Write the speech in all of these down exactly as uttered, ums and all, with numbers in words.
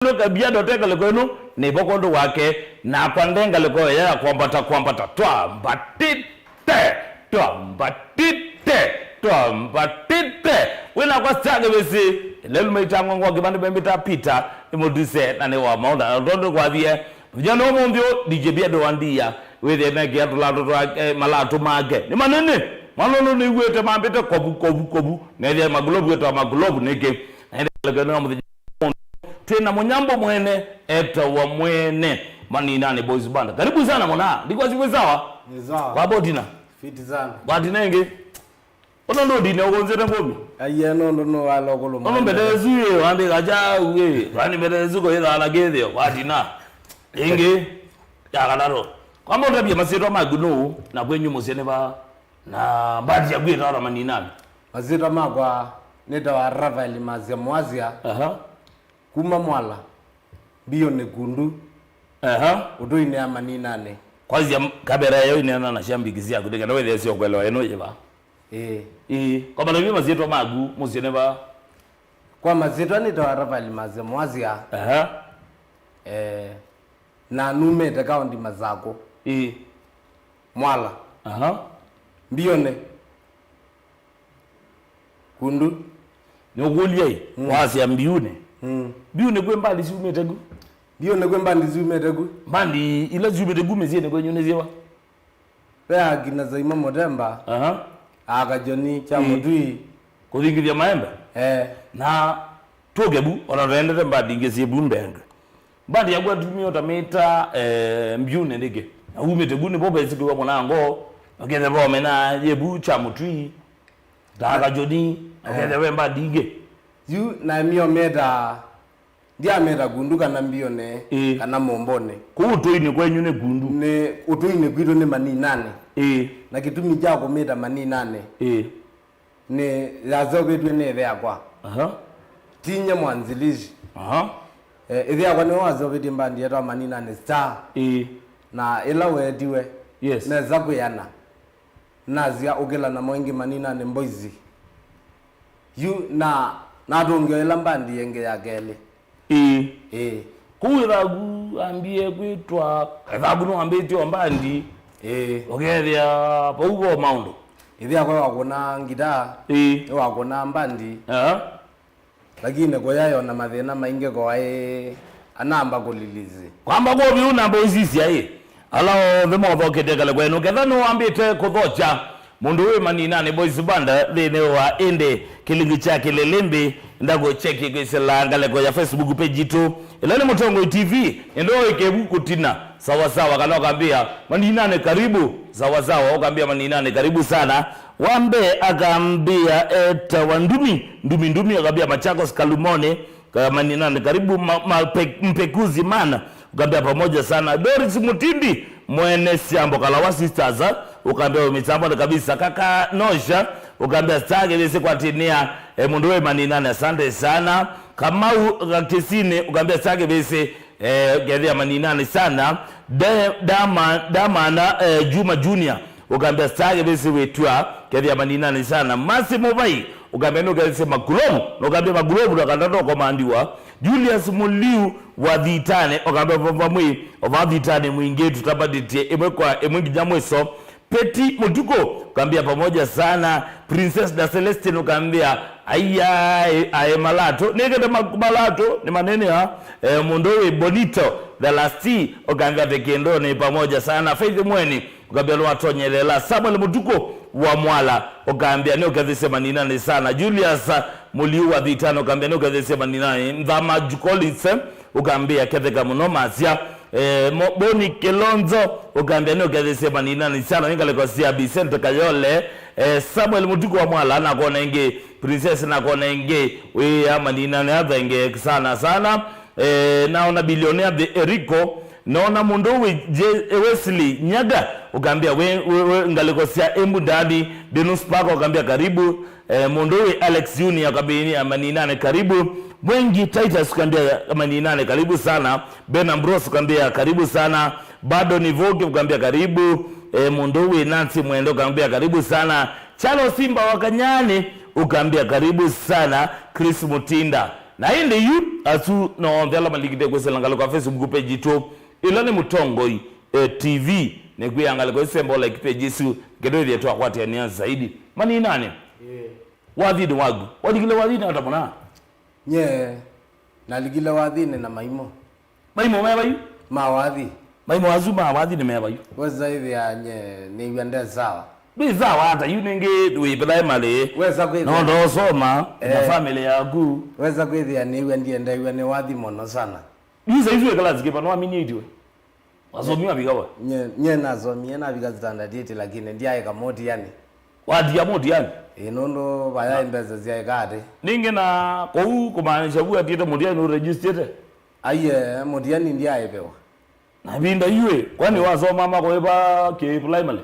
Nũkabia ndote ngalĩko ĩno, nĩvo kwondũ wake, nakwa nde ngalĩko ĩya ya kwambata, kwambata, twambatĩte, twambatĩte, twambatĩte. Wĩ nakwa Star Kĩvĩsĩ, ĩla ĩlumaĩte ng'ongo kĩvandĩ vembĩta Peter, nĩ mũtuse na nĩ wa maũndũ. Na tondũ kwathie, mũthenya ũmũnthĩ ũũ, D J Bia ndũandia, wĩthĩe mekĩa tũlatũ twa, eh, malatũ make. Nĩ manene, mwana ũyũ nĩw'ĩte mambĩte kovu, kovu, kovu. Nethĩa magulovu wĩtawa magulovu nĩkĩ? Na ĩndĩ ngalĩko ĩno ya mũthenya twĩ na mũnyambo mwene, etawa mwene Maninani Boys Band. Karibu sana mwana. Ndikwasi kwĩ sawa? Ni sawa. Kwa botina. Fiti sana. Kwa tina ĩngĩ. Ũno ndũndine ũkũnzĩte ngũmi. Aiye, no ndo no wala ũkũlũ. Ũno mbete ĩsu ĩ, wandĩka chau ĩ. Kwani mbete ĩsu kũĩthaa na kĩthĩo. Kwa tina. Ĩngĩ. Ya katano. Kwamba ũtavye masyĩtwa maku nũũ na kwenyu mũsyĩ nĩ va? Na mbandi yaku ĩtawa Maninani. Masyĩtwa makwa nĩtawa Rafael Masya Mwasya. Aha. Kuma Mwala, mbio nĩ Kundu, aha, ũtũinĩa Maninani. Kwasya kamera ĩyo ĩneena na syambiki syaku, nĩkenda wĩthĩe syokwelewa ĩno yĩva. Ĩĩ. Ĩĩ. Kwa mathĩna masyĩtwa maku, mũsyĩ nĩ va? Kwa masyĩtwa nĩtawa Rafael Masya Mwasya. Aha. Eh, na numĩte kaunti Masakũ. Ĩĩ. Mwala. Aha. Mbionĩ. Kundu. Nĩũkũlya ĩ, mm, wasya mbiunĩ. Mm. Mbiunĩ kwĩ mbandi syumĩte ku? Mbiunĩ kwĩ mbandi syumĩte ku? Mbandi ila syumĩte ku mĩsyĩnĩ kwenyu nĩ syĩva? Ve akina Saima Mũtemba, aha, aka Joni kya, ĩĩ, Mũtui. Kũthingithya maembe? Eh. Na tũke vu, ona tũendete mbandi ingĩ syĩ vu mbenge. Mbandi yaku atumia ũtamĩta, eh, mbiunĩ nĩkĩ? Na umĩte vu nĩvo vesĩkĩwa mũnango, ũkethĩa vomena yĩ vu kya Mũtui, ta, aha, Kajoni, eh, ũkethĩa ve mbandi ingĩ. Yu na mio meta, ndiameta Kundu kana Mbione, ĩĩ, kana Mombone. Kũu ũtũinĩ kwenyu nĩ Kundu? Nĩ, ũtũinĩ kwitũ nĩ Maninani. Ĩĩ. Na kĩtumi kya kũmĩta Maninani, ĩĩ, nĩ yaseũvĩtw'e nĩ ĩthe yakwa. Aha. Ti nye mwanzilishi. Aha. Eh, ĩthe yakwa nĩwe waseũvĩtye mbandi yetawa Maninani Star. Ĩĩ. Na ĩla weetiwe, yes, nesa kwĩana, nasya ũkĩla namo ĩngĩ Maninani Boys. Yu na natũngĩo ĩla mbandi ĩngĩ ya kelĩ. Ĩĩ. Ĩĩ. Kũu ĩthaku ambie kwĩtwa, ĩthaku nĩwambĩtye o mbandi. Ĩĩ. Ũkethĩa vau vo maũndũ. Ĩthe yakwa wakũna ngita, ĩĩ, nĩwakũna mbandi. Aha. Lakini kũyaĩ ona mathĩna maingĩ koaĩ anamba kũlilizi. Kwamba kwoviu namba ũisisya ĩ. Ala onthe mothokete ngalĩko ĩno, ketha nĩwambĩte kũthokya mũndũ wĩ Maninani Boys Band nthĩnĩ wa ĩndĩ kĩlingi kya Kĩlĩlĩmbĩ, ndakũcheki kwĩsĩla ngalĩko ya Facebook page yitũ, ĩla nĩ Mũtongoi T V, ĩndĩ o ĩkĩvu kũtina, sawa sawa, kana ũkambĩa, "Maninani karibu," sawa sawa, ũkambĩa, "Maninani karibu sana." Wa mbee akambĩa etawa Ndumi, Ndumi, Ndumi, akambĩa, "Machakos Kalumoni, Ka-, Maninani, karibu ma-, ma-, pe-, mpekuzi mana." Ukambia, "Pamoja sana." Doris Mutindi, mwene Siambo Kalawa Sisters, ah, ukambia, "Wĩ mitamboni kabisa." Kaka Nosha, ukambia, "Star Kĩvĩsĩ kwatinia, eh, mũndũ wĩ Maninani, asante sana." Kamau Gakisini, ukambia, "Star Kĩvĩsĩ, eh, kethĩa Maninani sana." De-, Dama-, Damana, eh, Juma Junior, ukambia, "Star Kĩvĩsĩ wĩtwa, kethĩa Maninani sana." Masi Muvai, ukambia, "Nũkethĩsye Makulovu, nũkambia Makulovu na kandata ũkomandiwa." Julius Muliu wa Thitane, ukambia, "Vamwe, ova Thitane mwingĩ, tũtambanĩtye ĩmwe kwa ĩmwe nginya mwiso." Peti Mutuko, ukambia, "Pamoja sana." Princess da Celestine, ukambia, "Aiya, ae, ae malato." Nĩkende ma-, malato, nĩ manene ha, eh, mũndũ wĩ Bonito, the last, ukambia, "Vekendo, nĩ pamoja sana." Faith Mweni, ukambia, "Nĩwatonyelela." Samuel Mutuko wa Mwala, ukambia, "Nĩũkethĩsye Maninani sana." Julius Muliu wa Thitane, ukambia, "Nĩũkethĩsye Maninani." Nthama Ju Collins, ukambia, "Ketheka mũno masya." Eh, Mo-, Boni Kilonzo, ukambia, "Nĩũkethĩsye Maninani sana." Nĩ ngalĩko sya Vicente Kayole. Eh, Samuel Mutuku wa Mwala, nakona ĩngĩ. Princess, nakona ĩngĩ. Wĩ ya Maninani, athenge sana sana. Eh, naona Billionaire the Erico. Naona mũndũ wĩ Je-, Wesley Nyaga, ukambia, wĩ, wĩ, wĩ ngalĩko sya Embu ndani. Denus Paka, ukambia, "Karibu." Eh, mũndũ wĩ Alex Junior, ukambia, "Maninani, karibu." Mwengi Titus, ukambia, "Maninani, karibu sana." Ben Ambrose, ukambia, "Karibu sana." Bado Nivoke, ukambia, "Karibu." Eh, mũndũ wĩ Nancy Mwende, ukambia, "Karibu sana." Charles Simba wa Kanyani, ukambia, "Karibu sana." Chris Mutinda, Na ĩndĩ yu, asu no onthe ala malikite kwĩsĩla ngalĩko ya Facebook page yitũ, ĩla nĩ Mũtongoi, eh, T V, nĩkwĩa ngalĩko ĩsu, semba like page ĩsu, nĩkenda ĩthĩe twakwatĩanĩa zaidi. Maninanĩ, ĩĩ, wathinĩ waku, walikile wathinĩ ata mũna? Nye, nalikile wathinĩ na maimũ. Maimũ me vai? Ma wathi. Maimũ asu ma wathi nĩ me vai? Wesa ĩthĩa nye nĩw'a nde sawa. Ndwĩ sawa ata yu nĩngĩ wĩ primary? Wesa kwĩthĩa. No ndosoma na, eh, family yaku. Wesa kwĩthĩa nĩw'a ndiendeew'a nĩ wathi mũno sana. Yu saizi wĩ kalasi kĩva, nĩwaminie itiwe? Wasomiwa vika va? Nye, nye nasomie navika standard eight, lakini ndyaĩka mũtiani. Watia mũtiani? Ĩ, nũndũ vayaĩ mbesa syaĩka atĩ. Nĩngĩ na kũu kũmaanisha vu atiĩte mũtiani ũregistrĩte? Aiye, mũtiani ndyaĩvewa. Na ĩvinda yu ĩ, kwani wasoma mako ĩva kĩ primary?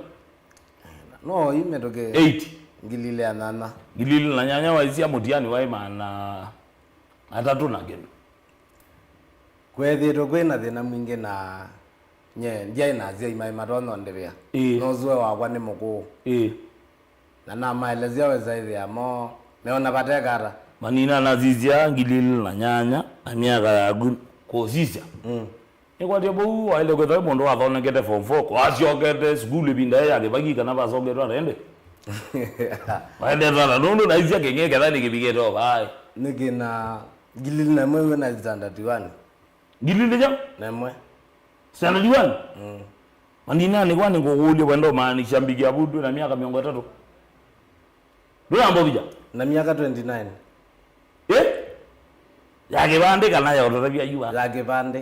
No yu mĩtũkĩ. Eight. Ngili ilĩ na nyanya. Ngili ilĩ na nyanya waisya mũtiani waĩ maana atatũ na kĩndũ. Kwethĩĩtwe kwĩ na thĩna mwingĩ na nye ndyaĩ na asyai maĩ matonya ũndĩvĩa. Ĩĩ. No sue wakwa nĩ mũkũũ. Ĩĩ. Na namaelesya wesa ĩthĩa mo meona vate kata. Manina nasisya ngili ilĩ na nyanya na myaka yaku kũsisya. Mm. Nĩkwatya vau waĩle kwĩthwa wĩ mũndũ wathonekete form four, kwasyokete sukulu ĩvinda yĩ ya Kĩvaki kana vasoketwe arende. Waendete ata nũndũ naisya kĩng'ĩ ketha nĩkĩvikĩte o vaĩ. Nĩkĩ na ngili ilĩ na ĩmwe wĩ na standard one? Ngili ilĩ kya? Na ĩmwe. Standard one? Mm. Maninanĩ, kwani ngũkũlye, wenda ũmaanisha mbikĩa vu ndwĩ na myaka mĩongo ĩtatũ? Ndũnamba ũvikya? Na myaka twenty-nine. Ĩ? Ya kĩvandĩ kana ya ũtatavya yu va? Ya kĩvandĩ.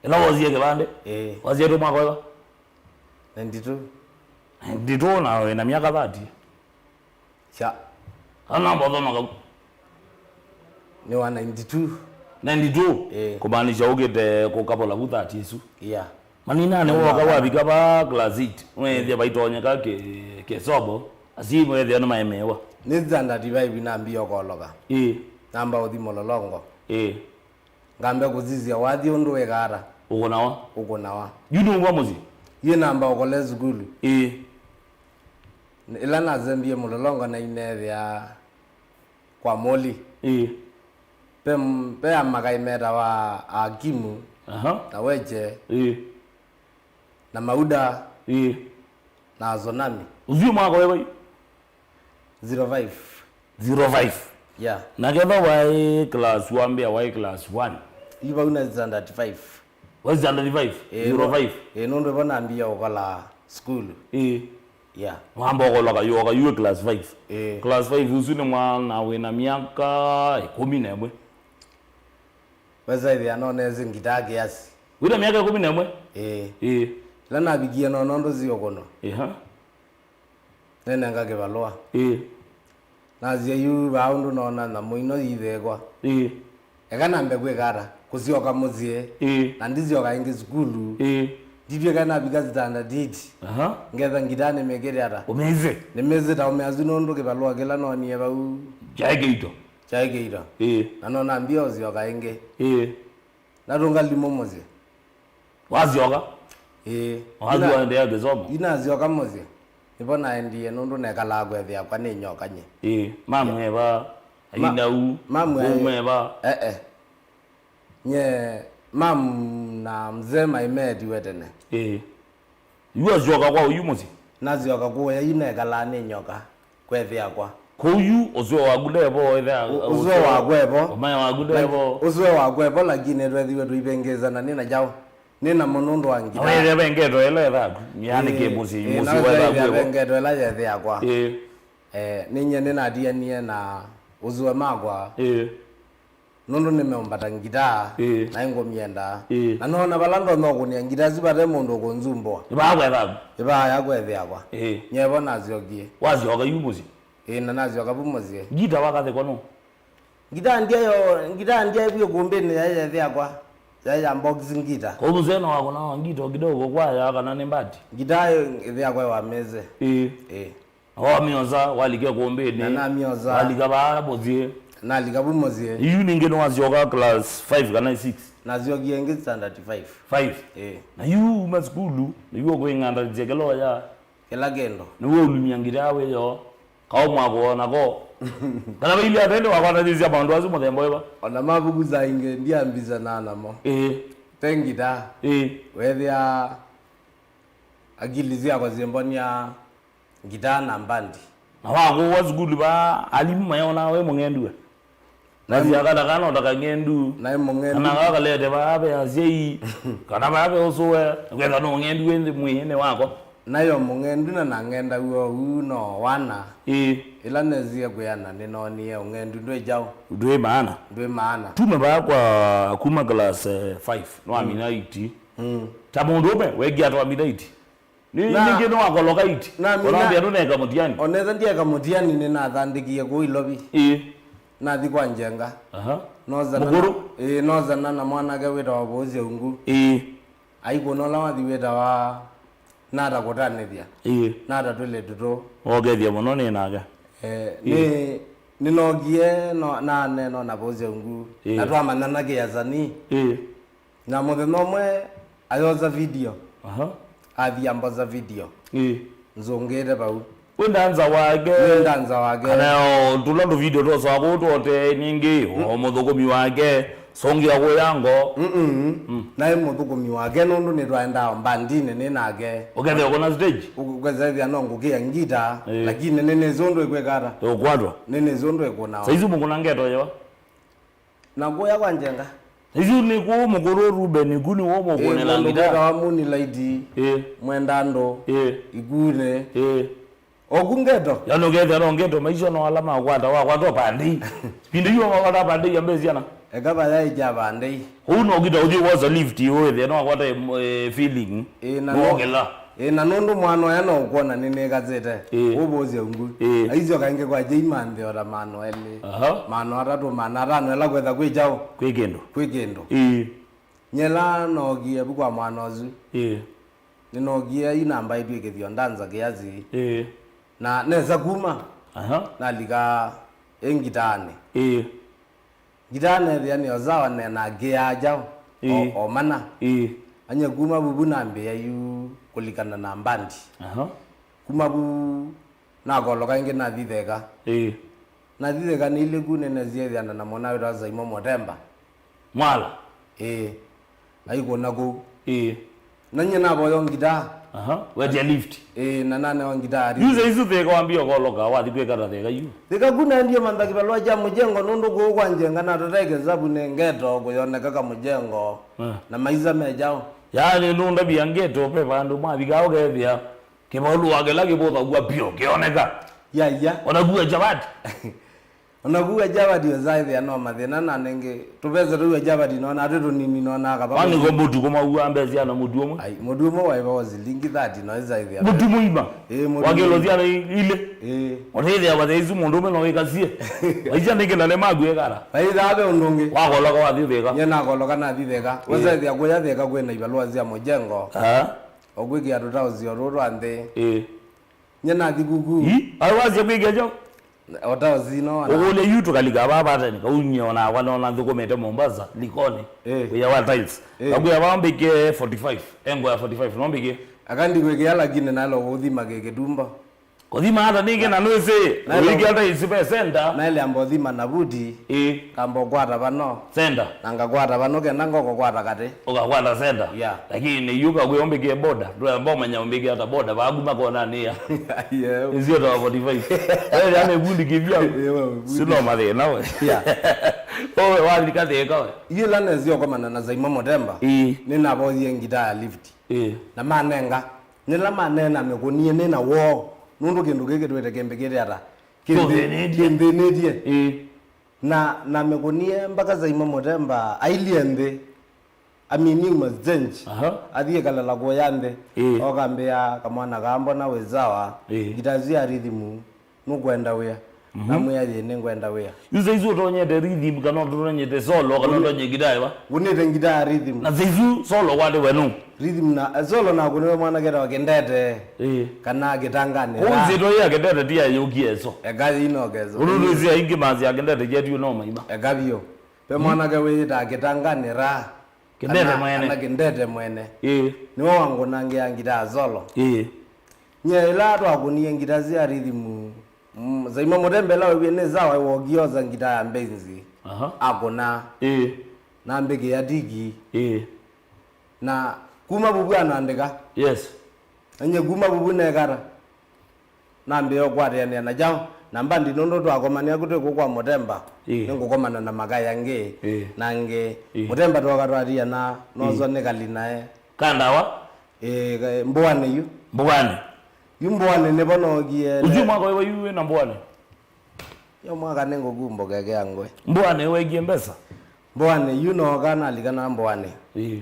Ĩla wosie kĩvandĩ? Ĩĩ. Wasietwe mwaka wĩva? Ninety-two. Ninety-two na wĩ na myaka thirty. Sya. Kana namba ũthoma kau? Nĩ wa ninety-two. Ninety-two? Ĩĩ. Kũmaanisha ũkĩte kũkavola vu thirty ĩsu. Yeah. Maninanĩ, woka wavika va class eight, weethĩa vaitonyeka kĩ-, kĩsomo, asyai meethĩa nĩmaemeewa. Nĩ standard five nambie ũkoloka. Ĩĩ. Namba ũthi Mũlolongo. Ĩĩ. Ngambe kũsisya wathi ũndũ wĩkaa ata? Ũkũnawa. Ũkũnawa. Yu nũmwa mũsyĩ? Yĩ namba ũkole sukulu. Ĩĩ. Ĩla nasembie Mũlolongo na ineethĩa kwa Moli. Ĩĩ. Pe, pe amakai metawa Akimu, aha, na Weche, ĩĩ, na Mauda, ĩĩ, na Azonami. Ũsu mwaka wĩva? Zero five. Zero five. Yeah. Na ketha waĩ class wambĩa waĩ class one. Yu vau na standard five. Waĩ standard five? Eh, zero five? Eh, nũndũ vo nambia ũkola sukulu. Ĩĩ. Yeah. Wamba ũkoloka yoka yu class five. Ĩĩ. Class five ũsu nĩ mwana wĩna myaka ĩkũmi na ĩmwe. Wesa ĩthĩa no nesi ngitaa kĩasi. Wĩna myaka ĩkũmi na ĩmwe? Ĩĩ. Ĩĩ. Ĩla navikie no nũndũ siũkũno. Ĩha. Nenenga kĩvalũa. Ĩĩ. Nasya yu vaa ũndũ noona nyamũ ino yithĩĩkwa. Ĩĩ. Eka nambe kwĩka ata? Kũsyoka mũsyĩ. Ĩĩ. Na ndisyoka ĩngĩ sukulu. Ĩĩ. Nditw'ĩka navika standard eight. Aha. Ngetha ngitaa nĩmĩkĩte ata? Ũmĩsĩ. Nĩmĩsĩ ta ũmĩasu nũndũ kĩvalũa kĩla noonie vau. Kyaĩ kĩito. Kyaĩ kĩito. Ĩĩ. Na no nambie ũsyoka ĩngĩ. Ĩĩ. Na tũngalimũ mũsyĩ. Wasyoka? Ĩĩ. Wathi ina-, waendeea kĩsomo? Inasyoka mũsyĩ. Nĩvo naendie nũndũ nekalaa kwethĩa kwa nĩ nyoka nye. Ĩĩ. Mamu eva, ma-, ainau, mamu ai-, kuma eva. Eh, eh. Nye mamu na mzee maimetiwe tene. Ĩĩ. Yu asyoka kwa ũyu mũsyĩ? Nasyoka kũya yu nekalaa nĩ nyoka. Kwethĩa kwa. Kũu yu, ũseo waku ndevo, ethĩa, ũ-, ũseo waku evo. Ũmae waku ndevo. Like, ũseo waku evo, lakini twethiwe tũivengĩĩsana nĩ na kyaũ? Nĩ na mũnũndũ wa ngita. Wethĩa vengetwe ĩla ethaku. Yaani kĩ mũsyĩ, ĩĩ, mũsyĩ na wethaku evo. Vengetwe ĩla yethĩa kwa. Ĩĩ. Eh, nĩnyie nĩnatianie na ũsue makwa. Ĩĩ. Nũndũ nĩmeũmbata ngitaa, ĩĩ, na nĩngũmyendaa. Ĩĩ. Na noona vala ndonya ũkũnĩa ngitaa isu vate mũndũ ũkũnzumbũa. Ĩvaa kwethaku. Ĩvaa yakwa ethĩa kwa. Ĩĩ. Nyevo nasyokie. Wasyoka yu mũsyĩ? Ĩĩ, na nasyoka vu mũsyĩ. Ngitaa wakathĩkwa nũ? Ngitaa ndyayo, ngitaa ndyaĩ vyũ kũmbĩnĩ yaĩ yethĩa kwa. Yaĩ ya box ngitaa. Kwa mzee no wakũnawa ngitaa kidogo kwaya kana nĩ mbati? Ngitaa ĩthĩa kwa wa meze. Ĩĩ. Ĩĩ. Na wamyosa, walika kũmbĩnĩ. Na namyosa. Walika vaa mũsyĩ. Nalika vu mũsyĩ. Yu ningĩ nĩwasyoka class five kana six? Nasyokie ĩngĩ standard five. Five? Ĩĩ. Na yu uma sukulu, nĩw'o kwĩng'andanĩsya kĩla ũya. Kĩla kĩndũ. Nĩw'o ũlumya ngitaa wĩyo. Au mwako onako. Kana vailye atende wakwatanĩsya maũndũ asu mũthemba wĩva? Ona mavuku saa ingĩ ndiambisanaa namo. Ĩĩ. Te ngita. Ĩĩ. Wethĩa akili syakwa syĩmbonia ngitaa na mbandi. Na wakũwa sukulu vaa, alimũ mayonaa wĩ mũng'endue. Na syakana kana ũtakang'endu. Naĩ mũng'endu. Kana kakalete vaa ve asyai. Kana vaa ve ũsũe. Kwetha no ng'endu wĩ nthĩ mwĩĩnĩ wakwa. Nayo mũng'endu na nang'endaw'a ũu no wana. Ĩĩ. Ĩla nesie kwĩana nĩnoonie ũng'endu ndwĩ kyaũ. Ndwĩ maana. Ndwĩ maana. Tume vaa kwa kuma class five. Nĩwamina eight. Mm. Ta mũndũ ũme, wengia twamina eight. Nĩ Na- ningĩ nĩwakoloka iti. Na mina- Ũnambĩa ndũneka mũtiani. Onetha ndieka mũtiani nĩnathandĩkie kũu Ilovi. Ĩĩ. Nathi kwa Njenga. Aha. Nozana Mũkũrũ? Ĩĩ, nozana na mwanake wĩtawa Vũsya Ungu. Ĩĩ. Aikũna ũla wathi wĩtawa Nata Kũtanĩthya. Ĩĩ. Nata twĩlĩtu tũ. Wokethya mũno nĩ nake. Eh, Ĩĩ. Nĩ nĩnokie no, naneno na Vũsya Ungu. Ĩĩ. Na twamanyana kĩasani. Ĩĩ. Na mũthenya ũmwe ayosa video. Aha. Athi ambosa video. Ĩĩ. Nzũngĩte vau. Wĩ ndanza wake. Wĩ ndanza wake. Kana o tũla tũvideo twosaa kũu twote ningĩ, o mũthũkũmi wake, songĩa kũya ngo. Mm-mm. Mm. Naĩ mũthũkũmi wake nũndũ nĩtwaendaa mbandinĩ nĩ nake. Ũkethĩa ũkona stage? Ũkethĩa no ngũkĩa ngita, Ĩĩ. Lakini nĩnĩsĩ ũndũ ĩkwĩka ata. Ũkwatwa. Nĩnĩsĩ ũndũ ĩkũnawa. Saizi mũkũna ngeto yewa? Na kũya kwa Njenga. Isu nĩ kũũ mũkũrũ Ruben, ku nĩ w'o mũkũnĩla ngita. Kwĩtawa Moonlight, Ĩĩ. Mwenda andũ, Ĩĩ. Ikunĩ. Ĩĩ. Oku ngeto. Yaani ũkethĩa no ngeto maisha no ala makwata, wakwata pandei. Pindu hiyo wakwata pandei ambe ciana. Eka vaya ija pandei. Ũu no ngita ũthiĩ wosa lift, ũwethĩa no wakwata, eh, feeling. Ĩĩ, na no- Wokela. Ĩĩ, na nũndũ mwana ũya no ũkwona nĩnĩkasĩte, Ĩĩ. Ũvũsya ungu. Ĩĩ. Aisyoka ĩngĩ kwa Jay manthĩ o ta maana elĩ. Aha. Maana atatũ, maana atano, ĩla kwetha kwĩ kyaũ? Kwĩ kĩndũ. Kwĩ kĩndũ. Ĩĩ. Nyela nookie vu kwa mwana ũsu. Ĩĩ. Nĩnookie yu nambaĩtw'e kĩthio ndanza kĩasi. Ĩĩ. Na nesa kuma. Aha. Nalika ĩ ngitaanĩ. Ĩĩ. Ngitaa neethĩa nĩ osawa ne na ngĩaa kyaũ, Ĩĩ. O, o mana. Ĩĩ. Anye kuma vuvu nambĩĩa yu kũlikana na mbandi. Aha. Kuma vu nakoloka ĩngĩ nathi Theka. Ĩĩ. Nathi Theka nĩilĩ ku nĩnesie ĩthĩana na mwana wĩtawa Saimo Mũtemba. Mwala. Ĩĩ. Aikũna kũu. Ĩĩ. Na nyie navoya ngitaa. Aha. Wetia lift. Ĩĩ, na nanewa ngitaa. Yu saizi Theka wambia ũkoloka, wathi kwĩka ta Theka yu. Theka ku naendie mantha kĩvalũa kya mũjengo nũndũ kũu kwa Njenga natũtae kĩsavu nĩ ngeto kũyoneka kamũjengo. Ah. Na maisa me kyaũ. Yaani nũndavia ngeto ve vandũ mwavika ũkethĩa kĩvalũa kĩla kĩvũthaw'a vyũ kĩoneka. Ya, ya. Ona kua chavati. Ona kua Javadi osaĩthĩa no mathĩna na nengĩ tũvesa tũu Javadi nona twĩ tũnini nona kava. Kwani ko mũtu kũmawua mbesi ana mũtu ũmwe? Ai, mũtu ũmwe waĩva wa silingi thirty no ĩsaĩthĩa. Mũtu mũima. Ĩĩ, mũtu. Wa kĩlo mũima. Siana ilĩ. Ĩĩ. Ũtĩthĩa vathe isu mũndũ ũme no wĩkasie. Maisha nĩ kĩnane maku ekara. Vaithaa ve ũndũ ũngĩ. Wakoloka wathi Theka. Nye nakoloka nathi Theka. Ĩĩ. Wasaĩthĩa kũya Theka kwĩna ivalũa sya mũjengo. Ah. Okwĩkĩa tũtaũsio tũũ twa nthĩ. Ĩĩ. Nye nathi kuku. Ii, aĩ wasya kwĩkĩa kyo? Ota ũsino ona. Ũkũlya yu tũkalika vaa pateni, kaunye ona akwa nona nthũkũmĩte Mombasa, Likoni. Eh. Wĩa wa tiles. Eh. Kakwĩa vaa mbĩkĩe forty-five, engo ya forty-five, no mbĩkĩe. Aka ndikwĩkĩa lakini nalo kũthima kĩ kĩtumbo. Kũthima ata nĩngĩ na nũĩsĩ, naĩle wĩkĩa tiles ve center. Naĩle amba ũthima na vuti. Ĩĩ. Kamba ũkwata vano. Center. Na ngakwata vano kenda ngoko kwata katĩ. Ũkakwata center. Yeah. Lakini yu kakwĩa ũmbĩkĩe boda, ndwamba ũmanya ũmbĩkĩa ata boda, vaku makonanĩa. Yeah. Nĩsio ta forty-five. Wewe ame vundi kivya. Yeah, vundi. Sino mathĩna we. Yeah. Owe walika Theka we. Yĩla nesio komana na Saimo Mũtemba. Ĩĩ. Nĩnavoyie ngitaa ya lift. Ĩĩ. Na manenga. Nĩla maneena mĩkũnie nĩ na woo. Nũndũ kĩndũ kĩkĩ twĩte kĩmbĩkĩte ata. Kĩnthĩ-, kĩnthĩnĩtye. Kĩnthĩnĩtye. Ĩĩ. Na, na mĩkũnie mbaka Saimo Mũtemba ailyĩ nthĩ. Amini you must change. Aha. Athiĩ kalala kũya nthĩ. Ĩĩ. Okambĩa kamwana kaa mbona wĩ sawa. Ĩĩ. Ngita ĩsu ya rhythm nũkwenda wĩa. Mhm. Namwĩa yĩ nĩngwenda wĩa. Yu saizi ũtonyete rhythm kana ũtonyete solo kana ũtonye ngita ĩva? Ngũnĩte ngita ya rhythm. Na saizi solo kwate wenu? Rhythm na, eh, solo nakũnĩwe mwana ketawa Kĩndete. Ĩĩ. Kana Kĩtanganĩ. Kũu nzĩto ya Kĩndete ti ya yũkie so. Eka ino keso. Ũndũ ndwĩsĩ aingĩ mazi ya Kĩndete kyetu no maima. Eka vyũ. Ve mwanake wĩyĩtaa Kĩtanganĩ ra. Kĩndete mwene. Kana Kĩndete mwene. Ĩĩ. Nĩwe wangũnangĩa ngitaa solo. Ĩĩ. Nye ĩla twakũnie ngitaa sya rhythm, Mm, Saima Mũtembe ĩla wewie nĩ sawa, wokiosa ngita ya mbenzi. Aha. Akũna. Ĩĩ. Na mbĩkĩa tiki. Ĩĩ. Na kuma vuvu anandĩka. Yes. Enye kuma vuvu nekata. Nambĩĩa ũkwatĩanĩa na kyaũ. Na mbandi nũndũ twakomania kũtwĩ kũu kwa Mũtemba. Ĩĩ. Nĩngũkomana na makaya angĩ. Ĩĩ. Na angĩ. Ĩĩ. Mũtemba twoka twatiana, noswa nĩ kali nae. Kandawa? Ĩĩ, ka-, mbũanĩ yu. Mbũanĩ? Yu mbũanĩ nĩvo nookie. Ũsu mwaka wĩva yu wĩ na mbũanĩ? Yo mwaka nĩngũkumbũka ĩkĩa ngwe. Mbũanĩ wekie mbesa? Mbũanĩ yu nooka nalikana mbũanĩ. Ĩĩ.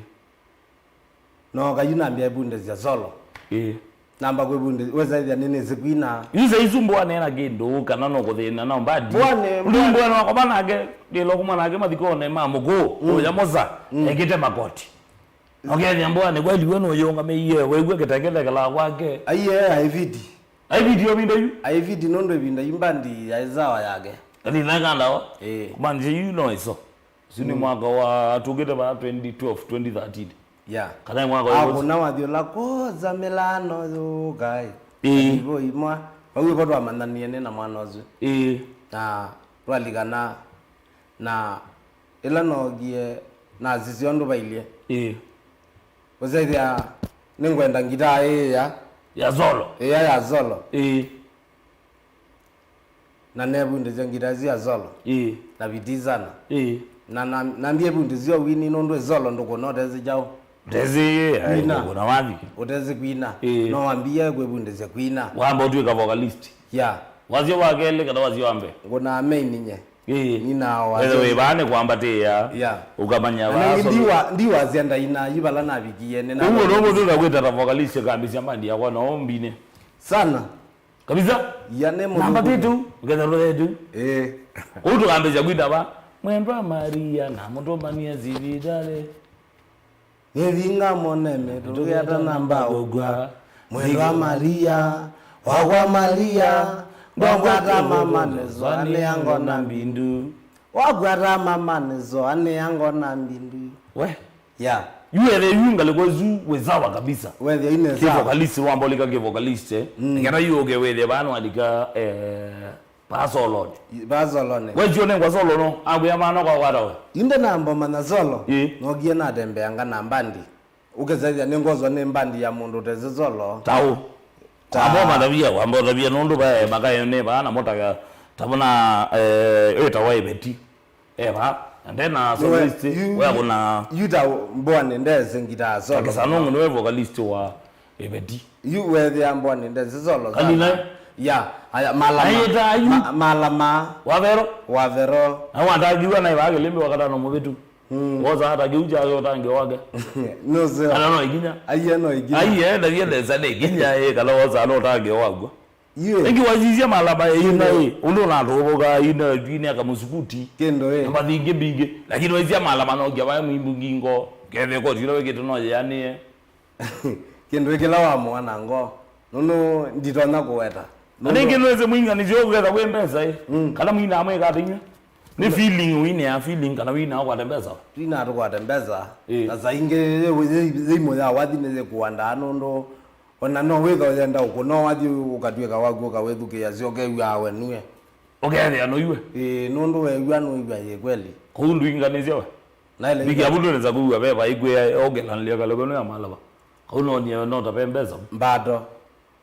Nooka yu nambĩa ĩvundĩsya solo. Ĩĩ. Namba kwĩvundĩsya, wĩsaĩthya nĩnĩsĩ kwina. Yu saisu mbũanĩ ena kĩndũ kana no kũthĩna na mbandi. Mbũanĩ, yu mbũanĩ. Mbũanĩ wakwa nake, ndĩla kuma nake mathikonĩ ma mũkũũ, mm, ũya mũsa, mm, ekĩte makoti. Ũkethĩa mbũanĩ kweli we nũyĩũngamĩie, wĩw'e kĩtengethekela kwake. Aiye, aiviti. Aiviti o vinda yu? Aiviti nũndũ ĩvinda yu mbandi yaĩ sawa yake. Kati nae kandawa? Ĩĩ. Kumaanisha yu no ĩso. Ũsu nĩ, mm, mwaka wa, tũkĩte vaa twenty twelve, twenty thirteen. Yeah. Kana nĩ mwaka wa akũna wathi ũla kwosa mĩlano yũkaĩ. Ĩĩ. Ivo imwa. Vau ĩvo twamanyanie nĩ na mwana ũsu. Ĩĩ. Na twalikana. Na ĩla nookie, nasisya ũndũ vailye. Ĩĩ. Ũsethĩa nĩngwenda ngitaa ĩĩ ya, ya solo. Ĩya ya solo. Ĩĩ. Na nevundĩsya ngitaa ĩsu ya solo. Ĩĩ. Na vitii sana. Ĩĩ. Na, na, nambie vundĩsya wini nũndũ ĩ solo ndũkũna ũtesĩ kyaũ. Ndesĩ, ĩĩ, ai, kwina. Ndũkũna wathi. Ũtesĩ kwina. Ĩĩ. No wambie kwĩvundĩsya kwina. Wamba ũtw'ĩka vocalist. Ya. Wasya wa kelĩ kana wasya wa mbee? Ngũnaa main nye. Ĩĩ. Nina wasya. Wethe wĩ vaa nĩ kwambatĩĩa. Ya. Ũkamanya na vaa nĩngĩ solo. Ndiwa-, ndiwasya ndaina yu vala navikie, nĩ na ũguo no mũthuka kwĩta ta vocalist kambĩsya mbandi yakwa no mbine. Sana. Kabisa. Ya nĩ mũthuku. Namba tĩtu, ũketha rũthetu. Ĩĩ. Kũu tũkambĩsya kwĩta va. Mwendwa Maria, na mũtũmbanie sivitalĩ. Nĩthi ngamone mĩtũkĩ atanamba ũkw'a. Mwendwa Maria, wakwa Maria, ndwakwata mama nĩsoanĩa ngona mbindu. Wakwata mama nĩsoanĩa ngona mbindu. We. Ya. Yu ethe yu ngalĩko ĩsu wĩ sawa kabisa. Wethe ine sawa. Kĩ vocalist wambolika kĩ vocalist, eh. Mm. Nĩkenda yu ũke wethe vano alika, eh, Vaa solonĩ. Vaa solonĩ. Wesio nengwa solo no, akwĩa maana kwa kwata we. Inde namba ũmanya solo. Ĩ. Nokie natembeanga na mbandi. Ũkĩsethya nĩngoswa nĩ mbandi ya mũndũ ũtesĩ solo. Taũ. Ta. Wamba ũmatavia, wamba ũtavia nũndũ vae makayo nĩ vaa na mũtaga tavona, eh, ĩtawa Ĩveti. Eva, na ndena soloist, yu, we akũna yu ta mbwani ndesĩ ngitaa solo. Takesa nũngũ nĩwe vocalist wa Ĩveti. Yu wethĩa mbwani ndesĩ solo sana. Kalina. Ya, aya, malama. Ayeta ayu. Ma-, malama. Wavero. Wavero. Na watangiwa na iva kĩlĩmbĩ wakatano mũvĩtu. Mm. Wosa hata kĩu kyake ũtangĩ wake. No sir. Kana no ikinya. Aiye no ikinya. Aiye, ndavia ndesa nĩ ikinya, ĩ, kana wosa no ũtangĩ wakw'o. Yu. Ĩngĩ wasisya malama ĩ ina ĩ, ũndũ ũnatũvũka ina ĩtwinĩ akamũsukuti. Kĩndũ ĩ. Na mathi ingĩ mbingĩ. Lakini waisya malama no ngia vae mwimbu ngingo. Kethe koti ila wĩkĩte no yeanĩe. Kĩndũ ĩ kĩla wamũa na ngo. Nũndũ nditonya kũweta. Na nĩngĩ nũĩsĩ mwing'anĩsyo ũketha wĩ mbesa ĩ. Mm. Kana mwina amwĩka ata inywe? Nĩ feeling wine ya feeling kana wina akwate mbesa. Twina tũkwate mbesa. Ĩ. Na saa ingĩ yĩ, yĩ, yĩ imwe ya wathi nĩ yĩkuandaa nũndũ Ona no wĩtha ũyenda ũkũ, no wathi ũkatw'ĩka waku ũkawĩthukĩĩa syoke ew'aa we nue. Ũkethĩa noiwe. Ĩĩ, nũndũ weew'a nũĩw'a yĩ kweli. Kũu ndwinganĩsya we. Naĩle. Vikia vu ndwĩnĩsa kwĩw'a ve vaikwĩa ogelanĩlya kalũkano ya malava. Kau nonie no ta ve mbesa. Mbato.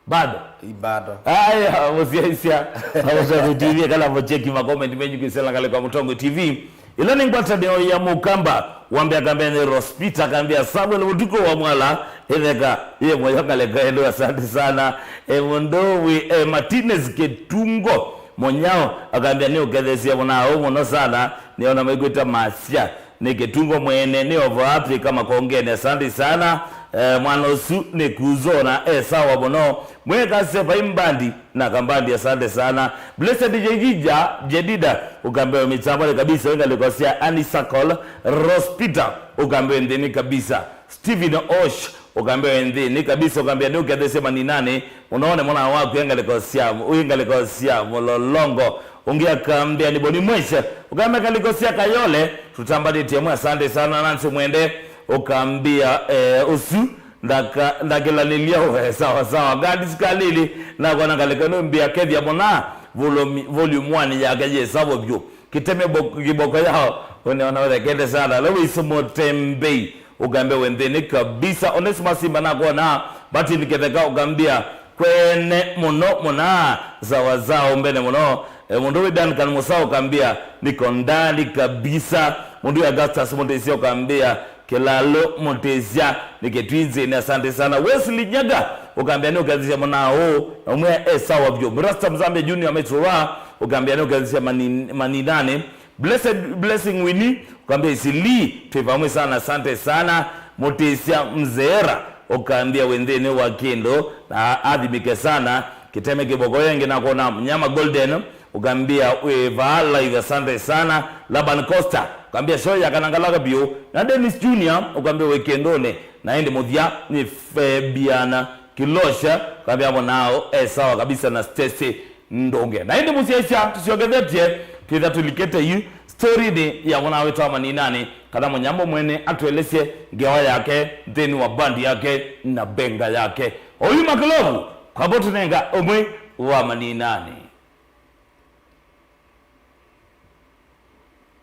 Bado. Ĩ, bado. Aya, mũsyaisya. Aũsatũtivie kala mũcheki makomenti menyu kĩsela ngalĩko ya Mũtongo T V. Ĩla nĩ ngwatanĩo ya Mũkamba, wambĩa kambĩanĩ Rospita, akambĩa Samuel Mũtuko wa Mwala, ĩtheka, yĩ mwoyo ngaleka ĩndũ, asante sana. E, mũndũ wĩ, e, Martinez Kĩtungo, Monyao, akambĩa nĩ ũkethesya mũno, au mũno sana, nĩona maikwĩta masya, nĩ Kĩtungo mwene, nĩ over Africa makongeni, asante sana. E, mwana ũsu nĩ kuzona, e, sawa mũno. Mwekase vai mbandi, na kambandi, asante sana. Blessed Jejija, Jedida, ũkambewe mĩtambole kabisa, wĩ ngalĩko sya Honeysuckle, Rospita, ũkambewe nthĩnĩ kabisa. Steven Osh, ũkambewe nthĩnĩ kabisa, ũkambĩa nĩ ũkethesye maninanĩ, mũnone mwana waku wĩ ngalĩko sya, wĩ ngalĩko sya Mũlolongo. Ũngĩ akambĩa nĩ Boni Mwesha, ũkambĩa ngalĩko sya Kayole, tũtambanĩtye mwe, asante sana. Nancy Mwende, ũkambĩa, eh, ũsu, Ndaka-, ndakĩlanĩlya we, sawa, sawa. Gladys Kalili, nakona ngalĩko nũmbĩa kethya mũna. Volume, volume one yake yĩ sawa vyũ. Kĩteme bo-, kĩboko yao, ũneona ũthekete sana. Lois Mũtembei, ũkambĩa wĩ nthĩnĩ kabisa. Onesmus Simba nakwona, Martin Kĩtheka ũkambĩa, kwene mũno mũna, sawa sawa, ũmbene mũno. E, mũndũ wĩ Duncan Mũsa ũkambĩa, niko ndani kabisa. Mũndũ wĩ Augustus Mũtĩsya ũkambĩa, Kĩlalo Mũtĩsya, nĩ Kĩtwinzĩnĩ, asante sana. Wesley Nyaga, ũkambĩa nĩ ũkethĩsya mũnao, na ũmwe e sawa vyũ. Rasta Mzambia Junior Maisura, ũkambĩa nĩ ũkethĩsya mani-, maninanĩ. Blessed, Blessing Winnie, ũkambĩa Isili, twĩ vamwe sana, asante sana. Mũtĩsya Mzeera, ũkambĩa wĩ nthĩnĩ wa kĩndũ, na athimike sana. Kĩteme kĩboko yengĩ nakwona Mnyama Golden, Ukambia wĩ vaa live, asante sana. Laban Costa, ukambia show ya kanangalaka biũ. Na Dennis Junior, ukambia wĩ kĩndũnĩ. Na ĩndĩ mũthya nĩ Fabiana Kilosha, ukambia amo nao e sawa kabisa na Stacy Ndunge. Na ĩndĩ mũsyaisya, tũsyokethetye, twĩtha tũlikĩte yu story-nĩ ya mwana wĩtwa Maninani, kana Mũnyambo mwene atũelesye ngewa yake nthĩnĩ wa bandi yake na benga yake. Oyu Makilovu, kwamba tũnenga ũmwe wa Maninani.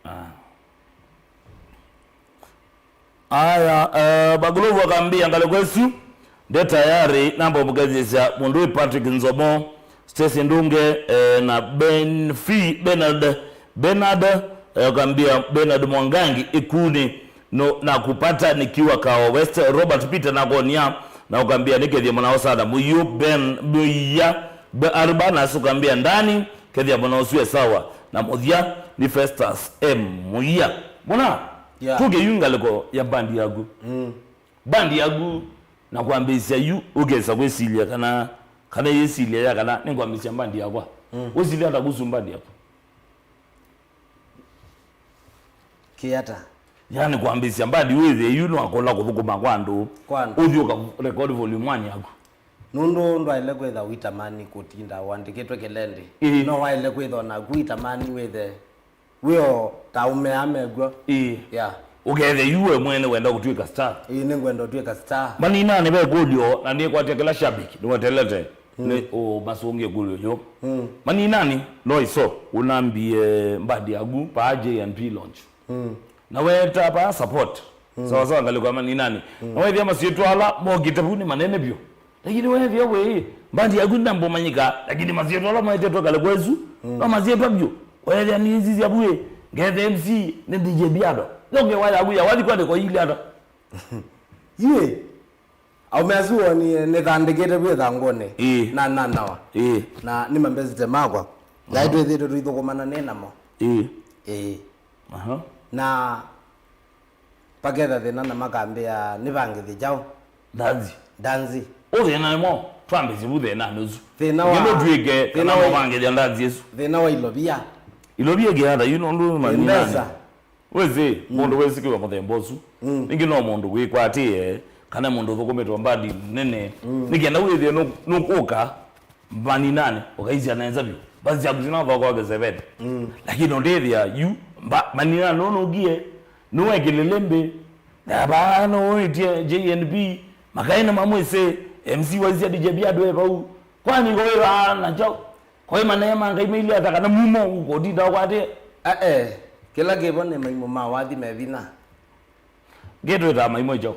Ah. Aya, eh, Bagulovu akambia ngalĩko ĩsu nde tayari, namba ũmũkethĩsya mũndũ wĩ Patrick Nzomo, Stacy Ndunge, eh, na Ben Fi, Bernard, Bernard, eh, akambia Bernard Mwangangi Ikuni, no, nakupata nikiwa Kawa West, Robert Peter nakonia, na ukambia nikethie mwanao sana. Muyu Ben, Muya, Be-, Arbanas ukambia ndani, kethia mwana ũsu e sawa. Na mũthya nĩ Festus M Muya. Mwana, yeah, tuke yu ngalĩko ya bandi yaku. Mm. Bandi yaku, na kwambĩĩsya yu, ũkesa kwĩsilya kana, kana yĩsilya ya kana nĩngwambĩĩsya bandi yakwa. Mm. Wĩsilya ata kuhusu bandi yaku? Kĩata? Yani kwambĩĩsya bandi wĩthĩe yu nwakola kũthũkũma kwa andũ. Kwa andũ. Ũthi ũka record volume one yaku. Nũndũ ndwaĩle kwĩtha ũitamani kũtinda ũandĩkĩtwe kĩlendĩ. Ĩĩ. No waĩle kwĩtha o naku ũitamani wĩthe wĩ o ta aũme aa mekw'o. Ĩĩ. Yeah. Ũkethe yu we mwene wenda kũtw'ĩka star. Ĩĩ, nĩngwenda ũtw'ĩka star. Maninani ve kũlyo na nĩkwatya kĩla shabiki nĩwetelete. Mm. Nĩ ũmasũngĩe kũlyo yo. Mm. Maninani, no iso, ũnambie bandi yaku paa J and P launch. Mm. Na weta paa support. Mm. Sawa sawa, ngalĩko ya Maninani. Mm. Na wethĩa masyĩtwa ala mokĩte vu nĩ manene vyũ. Lakini wethĩa wĩ, bandi yaku ndambũmanyĩka, lakini masyĩtwa ala maetetwe ngalĩko ĩsu, mm, no masyĩtwa vyũ. Wethĩa nĩsisya vu ĩ, ngethe M C nĩ D J Biado. Yo ngewa yaku ya wathi kwandĩko ili ata? Yĩ. Aũme asu wonie nĩthandĩkĩte vu ĩthangũnĩ. Ĩĩ. Na nanawa. Ĩĩ. Na nĩ mambesite makwa. Aha. Naĩ twĩthĩĩtwe tũithũkũmana nĩ namo. Ĩĩ. Ĩĩ. Aha. Na paketha thĩna na makambĩa nĩvangĩthye kyaũ? Ndanzi. Ndanzi. Ũ thĩna nĩmo, twambĩsye vu thĩnanĩ ũsu. Thĩna wa, ĩndĩ ũtw'ĩke thĩna kana wa, mavangĩthya ndanzi ĩsu. Thĩna wa ilovia. Ilovia kĩata yu nũndũ Maninani. Mbesa. Wĩsĩ, mm, mũndũ wĩsĩkĩwa mũthemba ũsu. Mm. Ningĩ no mũndũ wĩkwatĩe, kana mũndũ ũthũkũmĩtwe mbandi nene. Mm. Nĩ kenda wĩthĩe nũ-, nũkũka Maninani, ũkaisya nesa vyũ. Mbasi syaku sina thoko wa kĩseveni. Mm. Lakini ũndĩthĩa, yu, mba-, Maninani nũnũkie, nũwekĩlile mbĩ, na vaa nũwĩtie J N P, makaĩ nĩmamwĩsĩ, M C waisya D J Biado e vau. Kwani ko wĩvaa na kyaũ? Kwa maneema Ngai mailye ata kana mumo ũkũtinda ũkwatĩe? Ae, kĩla kĩvo nĩ maimũ ma wathi me vinya. Ngĩtwĩtaa maimũ kyaũ?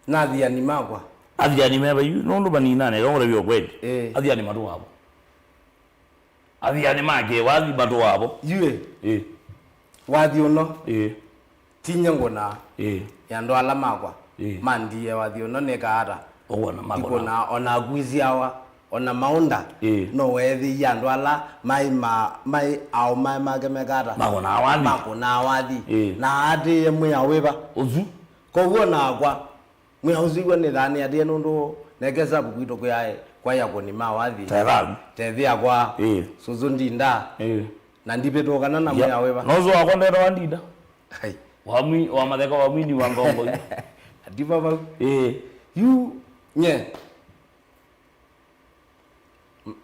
Na athiani makwa. Athiani me vai? Nũndũ Maninani, eka ngũtavye ũkweli. Ĩĩ. Athiani matũaa vo. Athiani ma kĩwathi matũaa vo. Yu ĩ. Ĩĩ. Wathi ũno. Ĩĩ. Ti nyie ngũnaa. Ĩĩ. Nĩ andũ ala makwa. Ĩĩ. Mandiie wathi ũno nĩkaa ata? Ũkwona makũnaa. Ndikũnaa, o naku isyawa, o na maũnda. Ĩĩ. No weethĩie andũ ala maĩ ma-, maĩ aũme make meka ata? Makũnaa wathi. Makũnaa wathi. Ĩĩ. Na aatĩĩe mwĩao wĩva? Ũsu. Kwoou o nakwa, mwĩao ũsu iw'a nĩthaa nĩatĩĩe nũndũ neke savu kwitũ kwĩaĩ kwaĩ akũni ma wathi. Tethau. Tethĩakwa. Ĩĩ. Sũsũ ndinda. Ĩĩ. Na ndivĩtũkana na mwĩao wĩva? Nozo wakwa ndetawa ndinda. Hai. Wa mwi-, wa matheka wa mwini wa ngongo. Ati vavau. Ĩĩ. Yu, nye. M-,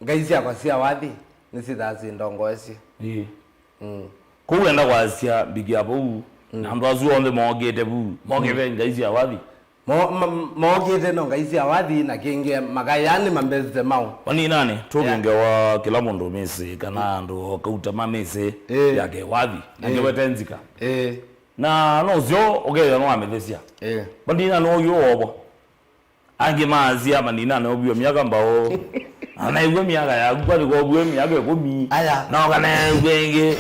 ngai syakwa sya wathi nĩsyĩthaa syĩndongoesye. Ĩĩ. Mm. Kũu enda kwasya mbiki ya vau, mm, na andũ asu onthe mokĩte vu, mokĩte, mm, ngai sya wathi. Mo- ma- mookĩte no ngai sya wathi na kĩngĩ makaĩanĩ mambesĩte mao. Maninanĩ, tũkĩngewa kĩla mũndũ mĩsĩ kana andũ o kauta ma mĩsĩ Ĩĩ. yake wathi na Ĩĩ. ngewete nzika. Ĩĩ. Na no ũsyo ũkethĩa nĩwamĩthesya. Ĩĩ. Maninanĩ ũyũ wovo. Angĩ maasya Maninanĩ ũviwe myaka mbaũ. Anaĩw'e myaka yaku kwani koviwe myaka ĩkũmi. Aya. Na ũkanaĩw'e ĩngĩ.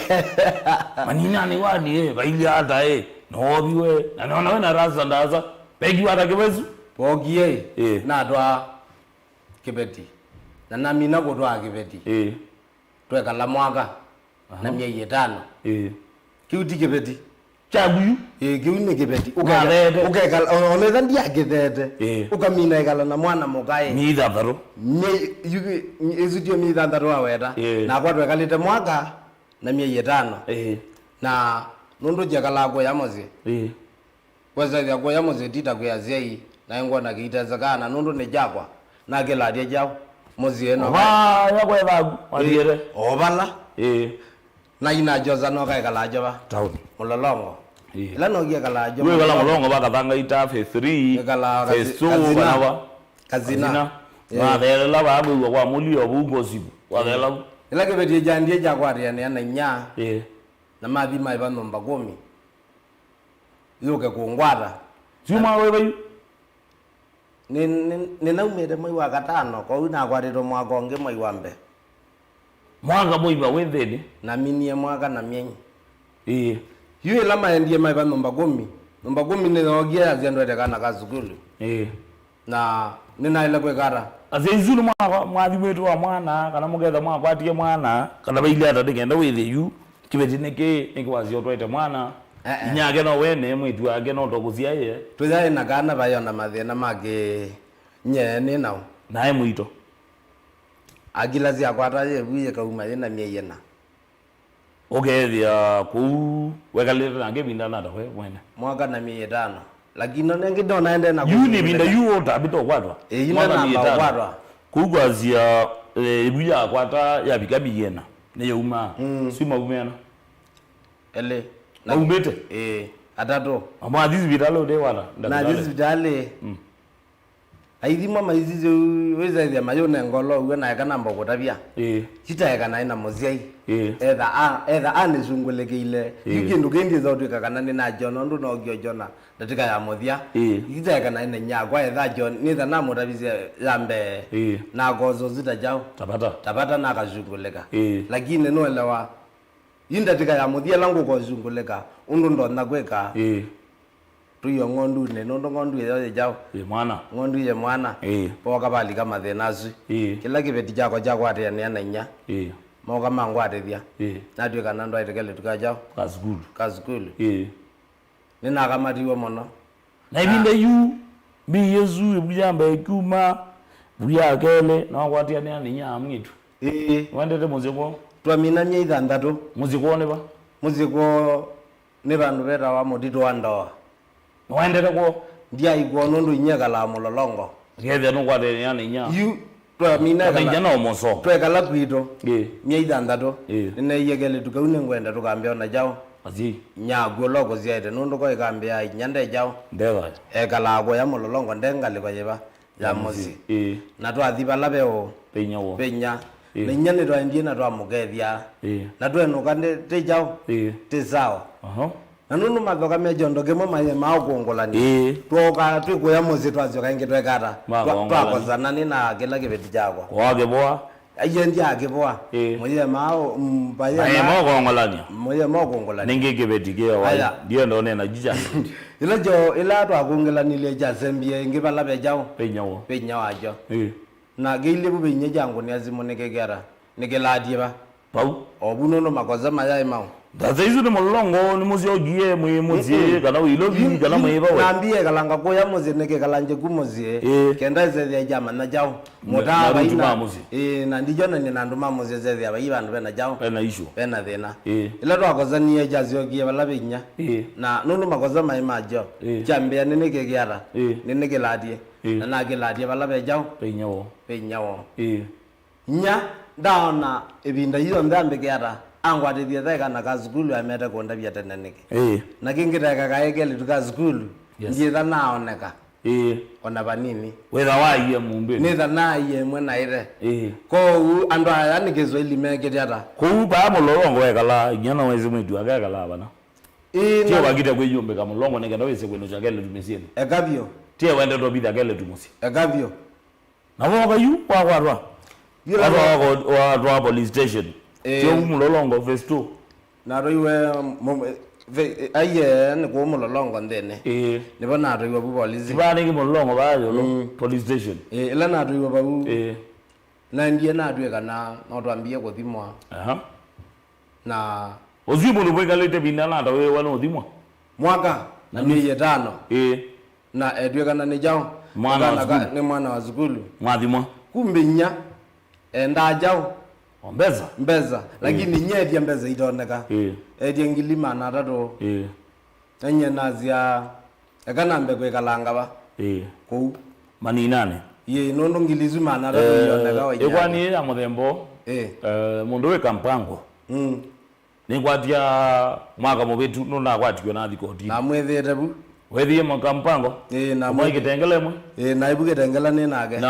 Maninanĩ kwani ĩ, vailye ata ĩ? Nooviwe. Na nona wĩna rasta ndasa. Vekiwa ata kĩvesu? Pookie ĩ, Ĩĩ. natwaa kĩveti. Na namina kũtwaa kĩveti. Ĩĩ. Twekala mwaka na Aha. myei ĩtano. Ĩĩ. Kĩu ti kĩveti. Kyaku yu? Ĩĩ, kĩu nĩ kĩveti. Ũkeka- Natheete. Ũkekala, o- onetha ndiakĩtheete. Ĩĩ. Ũkamina ĩkala na mwana mũkaĩ. Myei thanthatũ. Myei, yu kĩ- ĩsu tio myei thanthatũ waweta. Ĩĩ. Nakwa twekalĩte mwaka na myei ĩtano. Ĩĩ. Na nũndũ njekalaa kũya mũsyĩ. Ĩĩ. Kwesethya kũya mũsyĩ ti ta kwĩ asyai, naĩ ngwona kĩitesekaa, na nũndũ nĩ kyakwa, nakĩlatya kyaũ mũsyĩ no Ovaya kwethaku, wathiĩte. O vala. Ĩĩ. Na ina Josa no kaĩkalaa Jova. Taũni. Mũlolongo. Ĩĩ. Ĩla nokie kalaa Jova. Wĩkala Mũlolongo vakathanga ita phase three, Ĩkalaa phase Kazi- two, Kazina. kana va? Kazina. Kazina. Ĩĩ. Wathelela vaa kwĩw'a kwa mũlio vau ngosiku. Wathelela vu. Ĩla kĩveti kyandie kyakwatĩanĩa na inya. Ĩĩ. Na mathi maĩva nyũmba kũmi. Yũke kũngwata. Syuma wĩva yu? Nĩ- nĩ- Nĩnaumĩte mwei wa katano, kwoou nakwatĩtwe mwaka ũngĩ mwei wa mbee. Mwaka mũima wĩ nthĩnĩ? Naminie mwaka na myei. Ĩĩ. Yu ĩla maendie maĩva nyũmba kũmi, nyũmba kũmi nĩyookie yasya ndwete kana ka sukulu. Ĩĩ. Na nĩnaĩle kwĩka ata? Asyai isu nĩ mwa- mwathimĩtwe wa mwana, kana mũketha mwakwatie mwana, kana vailye ata nĩ kenda wĩthĩe yu, kĩveti nĩkĩ, nĩkĩ wasya ũtwaĩte mwana, Eh, eh. inyake no wene, mwĩĩtu wake no tokũsyaĩe. Tũyaĩ na kana vaĩ o na mathĩna ma kĩ-nyie nĩ nao. Naĩ mũito. Akila syakwata yĩvu yĩkauma yĩ na myei ĩna. Ũkethĩa kũu wekalĩte nake ĩvinda nata we mwene? Mwaka na myei ĩtano. Lakini ona ĩngĩ ndonaendee na yu nĩ ĩvinda kũsungĩlĩka. Yu ũtambĩte ũkwatwa? Ĩĩ, yu mwaka na myei namba ĩtano. Ũkwatwa. Kũu kwasya, eh, ĩvu yakwata yavika myei ĩna nĩyaumaa. Mm. Sima umena? Elĩ. Maumĩte? Ĩĩ, atatũ. Amwathi sivitalĩ ũte wata? Na athi sivitalĩ. Mm. Aithimwa maisisye wĩsethya mayũne ngolo ũw'o naeka namba kũtavya. Ĩĩ. Sitaeka naĩ na mũsyai. Ĩĩ. Etha a- etha anĩsungũlĩkĩile. Ĩĩ. Yu kĩndũ kĩĩ ndyĩsa ũtw'ĩka kana nĩnakyona ũndũ nookie ũkyona ndatĩka ya mũthya. Ĩĩ. Sitaeka naĩ na inyakwa etha John nĩtha namũtavisye ya mbee. Ĩĩ. Nakosa ũsu ta kyaũ. Tavata. Tavata nakasungũlĩka. Ĩĩ. Lakini nũelewa yu ndatĩka ya mũthya ĩla ngũkosungũlĩka ũndũ ndonya kwĩka. Ĩĩ. Tũiwe ng'ondunĩ, nũndũ ng'ondu ĩyo yĩ kyaũ? Yĩ mwana. Ng'ondu yĩ mwana. Ĩĩ. Pooka valika mathĩna asu. Ĩĩ. Kĩla kĩveti kyakwa kyakwatĩanĩa na inya. Ĩĩ. Mooka mangwatĩthya. Ĩĩ. Natw'ĩka na ndwaĩte kelĩtu ka kyaũ? Ka sukulu. Ka sukulu. Ĩĩ. Nĩnakamatiwe mũno. Na ĩvinda yu, mbii ĩsu, ĩvu ya mbee kyuma, vu ya kelĩ, nakwatĩanĩa na inya ya mwĩĩtu. Ĩĩ. Nĩwendete mũsyĩ kwoo? Twamina myei thanthatũ. Mũsyĩ kwoo nĩ va? Mũsyĩ kwoo nĩ vandũ vetawa Mũtitũ wa Ndoa. Nĩwaendete kwoo? Ndyaaĩ kwoo nũndũ inyia ekalaa Mũlolongo. Ũkethĩa nũkwatĩanĩa na inya. Yu twamina kana inya no mũso. Twekala kwitũ. Ĩĩ. Myei thanthatũ. Ĩĩ. Nĩneeie kelĩtu kau nĩngwenda tũkambĩa ona kyaũ. Asyai. Inya aku ũla ũkũsyaĩte nũndũ ko ĩkambĩa inya nde kyaũ. Nde thayũ. Ekalaa kũya Mũlolongo nde ngalĩko yĩva ya mũsyĩ. Ĩĩ. Na twathi vala ve ũ. Ve inya woo. Ve inya. Ĩĩ. Na inya nĩtwaendie na twamũkethya. Ĩĩ. Na twenũka nde- tĩ kyaũ. Ĩĩ. Tĩ sawa. Aha. Na nũndũ mathoka me kyondo kĩmwe mayemaa ũkũngũlany'a. Ĩĩ. Twookaa twĩkũya mũsyĩ twasyoka ĩngĩ tweka ata? Twa- Makongolany'a. Twakosana nĩ na kĩla kĩveti kyakwa. Kwaa kĩvoa. Aiendie akĩvoa. Ĩĩ. Mũyema ũ- mm, vayema- Mayema ũkongolany'a. Mũyema ũkũngũlany'a. Nĩngĩ kĩveti kĩowa. Aya. Ndienda ũneena jija. Ĩla kyo ĩla twakũngĩlanilye kyasembie ĩngĩ vala ve kyaũ. Ve inya woo. Ve inya wakyo. Ĩĩ. Na kĩilye vu ve inya kyangũnĩa simũ nĩkĩkĩata. Nĩkĩlatie va? Vau. O vu nũndũ makosa mayaĩ maũ. Ndata isu nĩ Mũlolongo, nĩmũsyokie mwĩ mũsyĩ, mm-mm, kana wĩ Ilovi, yu- kana yu- mwĩ va we? Nambie ekalanga kũya mũsyĩ, nĩkĩkalangye ku mũsyĩ. Ĩĩ. Kenda ĩsethĩa kyamanya kyaũ. Na- mũtaa na vai rutu na- ma mũsyĩ. Ĩĩ, na ndikyonany'a na andũ ma mũsyĩ ĩsethĩa vai vandũ vena kyaũ. Vena issue. Vena thĩna. Ĩĩ. Ĩla twakosanie kyasyokie vala ve inya. Ĩĩ. Na nũndũ makosa maĩ makyo. Ĩĩ. Kyambĩa nĩnĩkĩkĩata. Ĩĩ. Nĩnĩkĩlatie. Ĩĩ. Na nakĩlatie vala ve kyaũ. Ve inya woo. Ve inya woo. Ĩĩ. Inya ndaona ĩvinda yu yonthe ambĩke ata, angwatĩthye taeka na ka sukulu amete kũndavya tene nĩkĩ. Ĩĩ. Na kĩngĩ taeka kaĩ kelĩtu ka sukulu, yes, ndyĩtha naoneka. Ĩĩ. Ona vanini. Wĩtha waie mũmbĩnĩ. Nĩtha naie ĩmwe na ĩthe. Ĩĩ. Kwoou andũ aya nĩ Kĩswaili mekĩte ata? Kũu paa Mũlolongo ekalaa, inyia no wĩsĩ mwĩĩtu wake ekalaa vana. Ĩĩ, tio na- wakite kwĩyũmbĩka Mũlolongo nĩ kenda wĩsĩ kwĩnũkya Keletu mĩsyĩnĩ. Eka vyũ. Tio wendete ũvitha Keletu mũsyĩ. Eka vyũ. Na wooka yu wakwatwa. Yu na- Watwa wako- watwa police station. Ĩĩ. Tio u Mũlolongo phase two. Natwaiwe aiye nĩ kũu Mũlolongo nthĩnĩ. Ĩĩ. Nĩvo natwaiwe vu polisi. Vaa nĩngĩ Mũlolongo vaa yũlũ. Mm. Police station. Ĩĩ, ĩla natwaiwe vau. Ĩĩ. Naendie natw'ĩka na no twambie kũthimwa. Aha. Na ũsu mũndũ mwĩkalĩte vinda nata wĩwa nũthimwa? Mwaka na myei ĩtano. Ĩĩ. Na etw'ĩkana nĩ kyaũ? Mwana wa sukulu. Nĩ mwana wa sukulu. Mwathimwa. Kumbe inyia endaa kyaũ? O mbesa. Mbesa. Lakini inyia etia mbesa itoneka. Ĩĩ. Etia ngili maana atatũ. Ĩĩ. Na nyie nasya, eka nambe kwĩkalanga va. Ĩĩ. Kũu. Maninane. Ĩĩ, nũndũ ngili isu maana atatũ ioneka o ĩkwani ĩĩ ya mũthemba ũũ. Ĩĩ. Eh, mũndũ wĩ kampango. Mm. Nĩkwatya mwaka mũvĩtu nũnakwatiwe nathi kotinĩ. Namwĩthĩĩte vu. Wethie mwaka mpango? Ĩĩ, namwĩthĩĩte. Ũmwe kĩtengela ĩmwe? Ĩĩ, na ĩvu kĩtengela nĩ nake. Na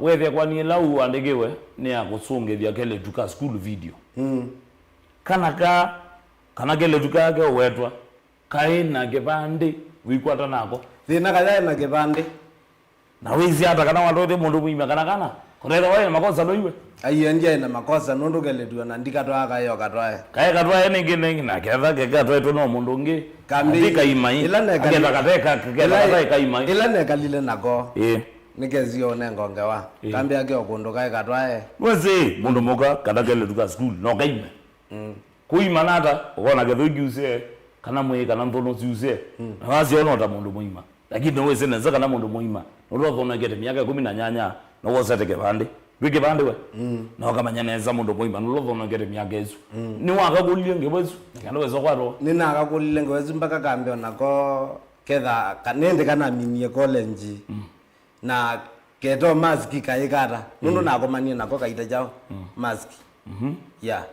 wethĩa kwani ĩla ũandĩkĩwe nĩ ya kũsũngĩthya keletu ka school video. Mm. Kana ka, kana keletu kaa keũwetwa, kaĩ na kĩvandĩ wĩkwata nako? Thĩna kayaĩ na kĩvandĩ. Na wĩsĩ ata kana watwaĩte mũndũ mũima kana kana? Kũtethwa waĩ na makosa noiwe? Aiye, ndyaĩ na makosa nũndũ keletu ona ndikatwaa kaĩ o katwae. Kaĩ katwae nĩngĩ nĩngĩ na ketha kekatwaĩtwe no mũndũ ũngĩ. Kambi ati kaimai. Ĩla nekali- Aketha kateka, ketha ĩla- katae kaimai. Ĩla nekalile nako. Ĩĩ. Nĩkesio nengo ngewa. Ĩĩ. Kambi ake o kũndũ kaĩ katwae. Nwĩsĩ mũndũ mũka kana keletu ka school no kaime. Mm. Kũima nata, ũkona kĩthũi kiusĩe, kana mwĩĩ, kana nthũnũ siusĩe, mm, na wasyona o ta mũndũ mũima. Lakini nĩwĩsĩ nesa kana mũndũ mũima, nũla ũthonokete myaka ĩkũmi na nyanya, nĩwosete kĩvandĩ. Wĩ kĩvandĩ we? Mm. Na ũkamanya nesa mũndũ mũima, nũla ũthonokete myaka ĩsu. Mm. Nĩwakakũlilye ngewa ĩsu, na kana wesa kwatwa. Nĩnakakũlilye ngewa ĩsu mpaka kambe onako ketha, ka- nĩndĩ kanaminie college. Mm. Na keto mask kaĩ kata. Nũndũ, mm, nakomanie nako kaita kyaũ? Mm. Mask. Mhm. Yeah.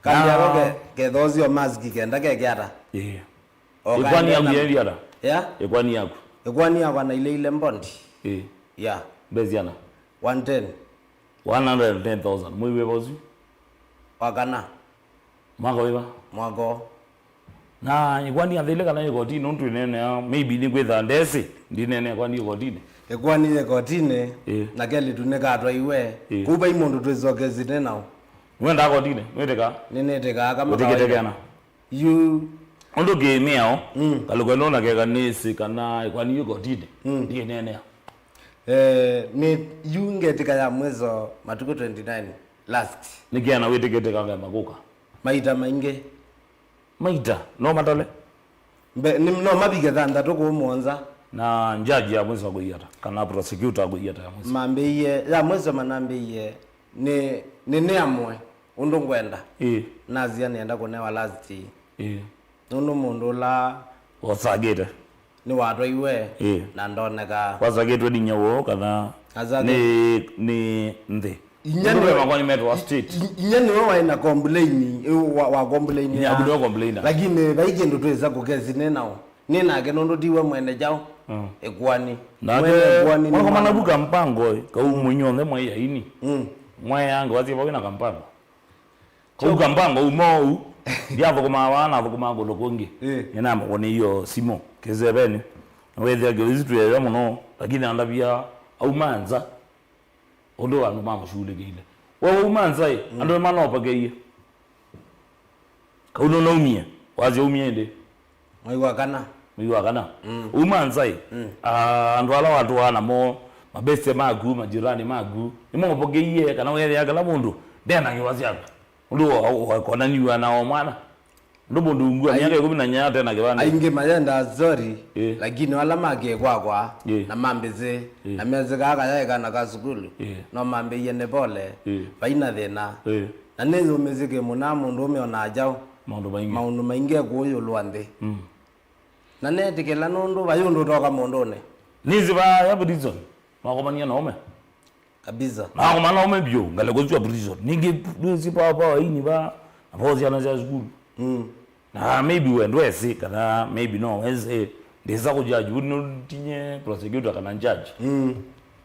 Kambi yako ke- kethoosio mask kenda keke ata. Yeah. O ĩkwani kaenda yaku na- yeli ata? Yeah? Ĩkwani yaku. Ĩkwani yakwa na ile ile mbondi. Eh. Yeah. Mbesi ana? One ten. One hundred and ten thousand. Mwei wĩva ũsu? Wa kana. Mwaka wĩva? Mwaka ũũ. Na ĩkwani yathĩle kana ĩkotinĩ nũndũ twĩneenea, maybe nĩkwĩthaa ndesĩ, ndineenea ĩkwani ĩkotinĩ. Ĩkwani yĩ kotinĩ, ĩĩ, na kelitu nĩkatwaiwe. Ĩĩ. Kũu vai mũndũ twĩsokesine nao. Nĩwendaa kotinĩ? Nĩwĩtĩkaa? Nĩnĩtĩkaa kama kawaida. Ũtĩkĩte kana? Yu. Ũndũ kĩĩ mĩao, mm, kalũko ĩno na keka nĩsĩ kana ĩkwani yĩ kotinĩ, mm, ndineenea. Eh, nĩ yu ngetĩka ya mwĩso matukũ twenty-nine. Last. Nĩkĩ ana wĩtĩkĩte kangema kũka? Maita maingĩ. Maita? No matale? Mbe, ni, no mavike thanthatũ kũu mũonza. Na judge ya mwiso akũiata, kana prosecutor akũiata ya mwiso? Mambĩie, ya mwiso manambĩie, nĩ, nĩ nĩamwe ũndũ ngwenda. Ĩĩ. Nasia nĩenda kũnewa last. Ĩĩ. Nũndũ mũndũ ũla wasakĩte nĩwatwaiwe, ĩĩ, na ndoneka. Wasakĩtwe nĩ inya woo kana asakĩ- nĩ, nĩ nthĩ? Inya nũndũ nĩwe, ve makwani metwa state. I-, inya nĩwe waĩ na complain, ĩ, wa, wa complain. Inya ya, aku nĩwe complainer. Lakini vai kĩndũ twĩsa kũkesi nĩ nao. Nĩ nake nũndũ tiwe mwene kyaũ. Mm. Ĩkwani. Nake mwene ĩkwani nĩ mwakomana mwana. Vuka mpango, ĩ, kau mwinyonthe mwai aini. Mm. Mwai yange wasie vau na kampango. Kũu kambango uma ũu, ndiathũkũmaa vaa, nathũkũmaa kũndũ kũngĩ. Ĩ. Nĩnamũkũnĩie o simũ kĩsevenĩ. Wĩthĩa kĩu isu twĩeya mũno, lakini andavia auma nza. Ũndũ andũ mamũshughulikĩile. We wauma nza ĩ, mm, andũ nĩmanopokeie. Kau nũnaumie, wasya umie ĩndĩ? Mwei wa kana. Mwei wa kana. Mm. Uma nza ĩ. Mm. Ah, andũ ala watũaa namo, mabeste maku, majirani maku, nĩmomũpokeie kana weethĩa kĩla mũndũ ndena kĩva syaku? Ũndũ wa, wa konaniw'a na o mwana. Ũndũ mũndũ ungu wa ai-, myaka ĩkũmi na nyanya atena kĩvandĩ. Aingĩ mayendaa story, ĩ, lakini ala makĩe kwakwa, ĩ, na mambĩsĩ, ĩ, na mesĩkaa kayaĩ kana ka sukulu, ĩ, no mambĩie nĩ pole, ĩ, vaina thĩna. Ĩ. Na nĩyũmĩsye kĩmũna mũndũ ũmwe ona kyaũ. Maũndũ maingĩ. Maũndũ maingĩ ekũũ ĩũlũ wa nthĩ. Mm. Na neetĩkĩla nũndũ vai ũndũ ũtoka mũndũnĩ. Nĩsĩ vaya prison, makomania na ũme. Kabisa. Makomania na ũme vyũ, ngalĩko sya prison. Ningĩ nĩsĩ pa, pa waini va, na po syana sya sukulu. Mm. Na maybe we ndwesĩ, kana maybe no wesĩ, Ndĩsa kũjaji, ũndũ tinye prosecutor kana judge. Mm.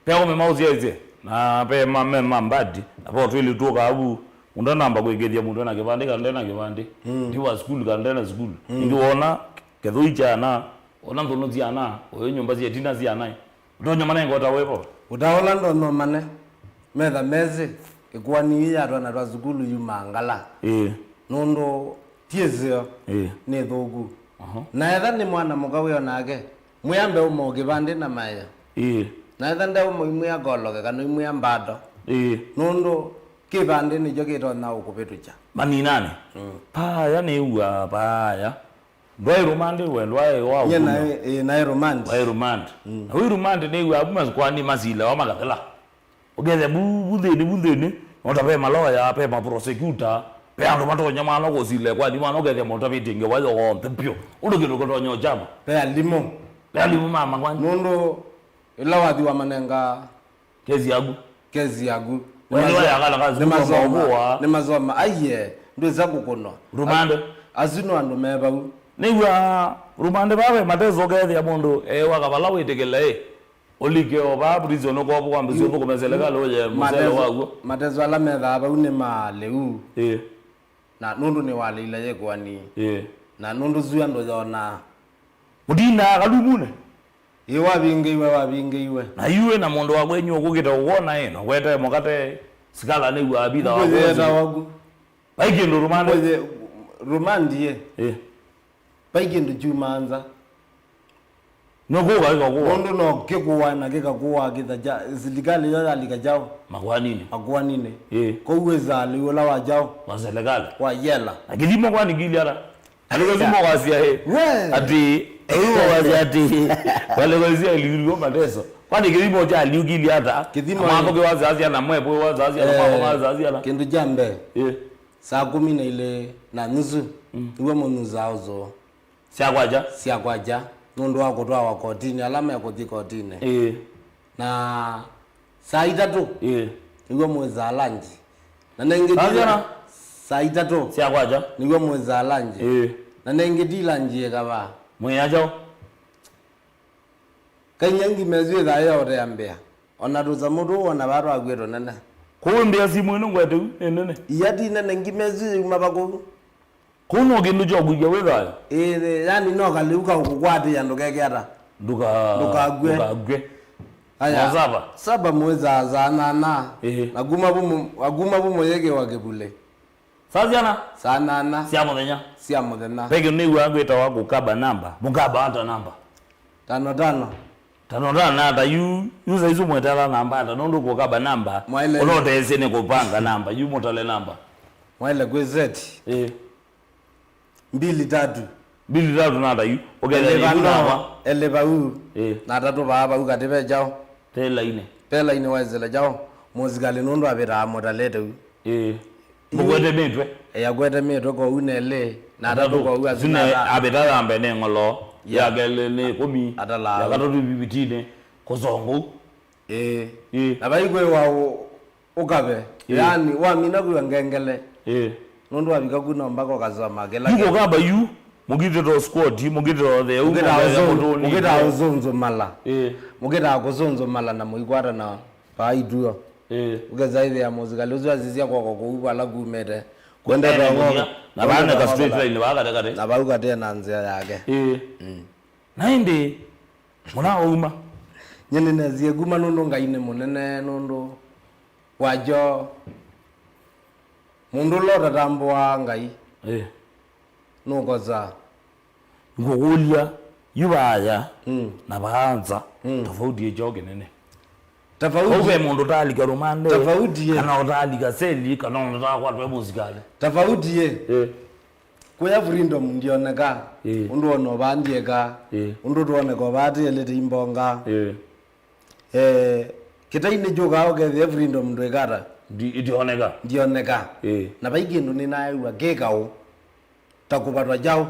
Pe aũme maũsyaĩsye, na pe ma, me ma mbadi, na po twĩlĩ tũkaa vu, mũndũ anamba kwĩkĩthya mũndũ ena kĩvandĩ kana ndena kĩvandĩ, mm, ndi wa sukulu kana ndena sukulu. Mm. Ĩngĩ wona kĩthũi kya ana, wona nthũnũ sya ana, ũyũ nyũmba sya ĩtina sya ana, ũtonya manenga ũtao wĩvo? Ũtao ũla ndonya ũmane, metha mesĩ, ĩkoani yĩĩ ya twana twa sukulu yumaa ngala. Ĩĩ. Nũndũ ti ĩseo, ĩĩ, nĩ thũku. Aha. Na etha nĩ mwana mũka wĩ o nake, mwĩambe ũmo kĩvandĩ na maĩa. Ĩĩ. Na etha ndeũmo imwĩa koloke kana imwĩa mbato. Ĩĩ. Nũndũ kĩvandĩ nĩkyo kĩtonya ũkũvĩtũkya. Maninanĩ. Mm. Paaya nĩw'aa paaya. Ndwaĩ rũmandĩ we, ndwaĩ wa. Nye ũkũna. Naĩ, ĩĩ, naĩ rũmandĩ. Waĩ rũmandĩ. Mm. Na wĩ rũmandĩ nĩw'aa avu makwani masilawa makathela. Ũkethĩa vu, vu nthĩnĩ, vu nthĩnĩ, no ta ve maloya, ve maprosecutor, ve andũ matonya mwana kũsila ĩkoani mwana, ũkethĩa maũtavĩtye ngewa yonthe vyũ. Ũndũ kĩndũ kĩtonya ũkyama. Ve alimũ. Ve alimũ ma makwani. Nũndũ ĩla wathi wamanenga kesi yaku. Kesi yaku. Nĩ wĩwa ya kana ka sukulu nĩmasoma, maũvũa. Nĩmasoma. Aiye, ndwĩsa kũkũnwa. Rumande. A-, asu no andũ me vau. Nĩw'a rumande vaa ve mateso ũkethĩa mũndũ ewa kavala wĩtĩkĩle ĩ. Ũlike o vaa prison ũkova kwambĩsya ũthũkũme serikali ũye mũsele waguo. Mateso ala methaa vau nĩ ma lĩu. Ĩĩ. Na nũndũ nĩwaleile yĩkoani. Ĩĩ. Na nũndũ sua ndũyonaa. Mũtindaa kalumune. Ĩ wavingĩiwe, wavingĩiwe. Na yu wĩ na mũndũ wa kwenyu ũkũkĩte ũkwona ĩ, na ũkwete mũkate, sikala nĩw'aa vitha wa kũthi. Ũkũyĩeta waku. Vai kĩndũ rumande. Ũkũyĩ-, rumandi ĩ. Ĩĩ. Vai kĩndũ kyumaa nza. Nũkũka kĩkakũa. Nũndũ no kĩkũa na kĩkakũa kĩtha kya silikalĩ yo yalika kyaũ? Makwaninĩ. Makwaninĩ. Ĩĩ. Kwoou wĩsaa lĩu ũla wa kyaũ? Wa serikali. Wa yela. Na kĩthimo kwani kĩilyĩ ata? Alĩ kĩthimo wasya ĩ. We. Ati, ũyũ wasya ati. Walĩ kwasya ĩlĩu mateso. Kwani kĩthimo kya lĩu kĩilyĩ ata? Kĩthimo. Amwako kĩwasya asya na mwepo wasya asya na mama wasya asya na. Kĩndũ kya mbee. Ĩĩ. Saa kũmi na ilĩ na nusu. Mm. Nĩw'o mũnyusaa ũsũũ. Sya kwakya? Sya kwakya, nũndũ wa kũtwawa kotinĩ, ala mekũthi kotinĩ. Ĩĩ. Na saa itatũ, ĩĩ, nĩw'o mwĩsaa lanji. Na nengĩ saa ti sigana? Saa itatũ. Sya kwakya? Nĩw'o mwĩsaa lanji. Ĩĩ. Na nengĩ ti lanji ĩkavaa. Mwĩya kyaũ? Kainya ngima ĩsu ĩthaa yaotea mbĩa. O na tũsamũ tũu wona vaa twakw'e tũnene. Kũu mbĩa simũ ĩno ngwete u nĩ nene. Ia ti nene, ngima ĩsu yuma va kũu. Kũu no kĩndũ kya kũikia wĩ thayũ. Ĩĩ, yani no kalĩu ka ũkũkwatĩĩa ndũkeke ata? Ndũka-, ndũkakw'e. Ndũkakw'e. Aya. Mwa saba? Saba mwĩsaa saa nana. Ĩĩ. Na kuma vu mũ-, na kuma vu mũyĩkĩwa kĩvulĩ. Saa siana? Saa nana. Sya mũthenya. Sya mũthenya. Ve kĩndũ nĩw'aa kwĩtawa kũkaba namba. Mũkaba ata namba? Tano tano. Tano tano ata yu, yu saisu mwetala namba ata, nũndũ kũkaba namba, mwaile ũnoteesye nĩ kũpanga namba, yu mũtale namba. Mwaile kwĩ seti. Ĩĩ. Mbili tatu. Mbili tatu nata yu, ũkethĩa nĩ yu namba. Elĩ vau. Ĩĩ. Na atatũ vaa vau katĩ ve kyaũ? Te lainĩ. Ve lainĩ waisĩle kyaũ? Mũsikalĩ nũndũ avĩtaa mũtalete u. Ĩĩ. Mũkwete mĩtwe. Ĩĩ, akwete mĩtwe kwoou nĩ elĩ, na atatũ kwoou asu nata. Avĩta ya mbee nĩ ng'olo, ya kelĩ nĩ ĩkũmi, atalaa ya katatũ vivitinĩ, kũsongũ. Ĩĩ. Ĩĩ. Na vai kwĩwa ũ-, ũkave. Ĩĩ. Yaani, wamina kwĩwa ngengele. Ĩĩ. Nũndũ wavika ku no mpaka ũkasoma kĩla. Yu kĩndũ. Kũkaba yu, mũkitĩta squat, mũkitĩta theu, mũkitĩta mũkitĩta ũsũnzũ, mũkitĩta ũsũnzũ mala. Ĩĩ. Mũkitĩta kũsũnzũ mala na mũikwata na vaa ituo. Ĩĩ. Ũkesa ĩthĩa mũsikalĩ ũsu asisya kwoko kũu vala kumĩte. Kwendete ng'ombe. Na vaa neka straight line, vaa katikati. Na vau katĩ na nzĩa yake. Ĩĩ. Mm. Na ĩndĩ, mũna wauma. Nyie nĩnesie kuma nũndũ Ngai nĩ mũnene nũndũ wakyo. Mũndũ ũla ũtatambũaa Ngai. Ĩĩ. Nũkosaa. Ngũkũlya, yu vaaya, mm, na vaa nza, mm, tofauti ĩkyo kĩnene. Tofauti. Vau ve mũndũ ũtaalika rũmande, tofauti ĩ, kana ũtaalika seli, kana ũndũ ũtaakwatwa mũsikalĩ. Tofauti ĩ. Ĩ. Kũya freedom ndioneka, ĩ, ũndũ ona ũvandieka, ĩ, ũndũ tuoneka ũvatĩelete imbonga. Ĩ. Eh, kĩtai nĩkyũkaa ũkethĩa freedom ndwĩkata. Ndi-, itioneka. Ndioneka. Ĩ. Na vai kĩndũ nĩnaew'a kĩkaũ. Ta kũvatwa kyaũ?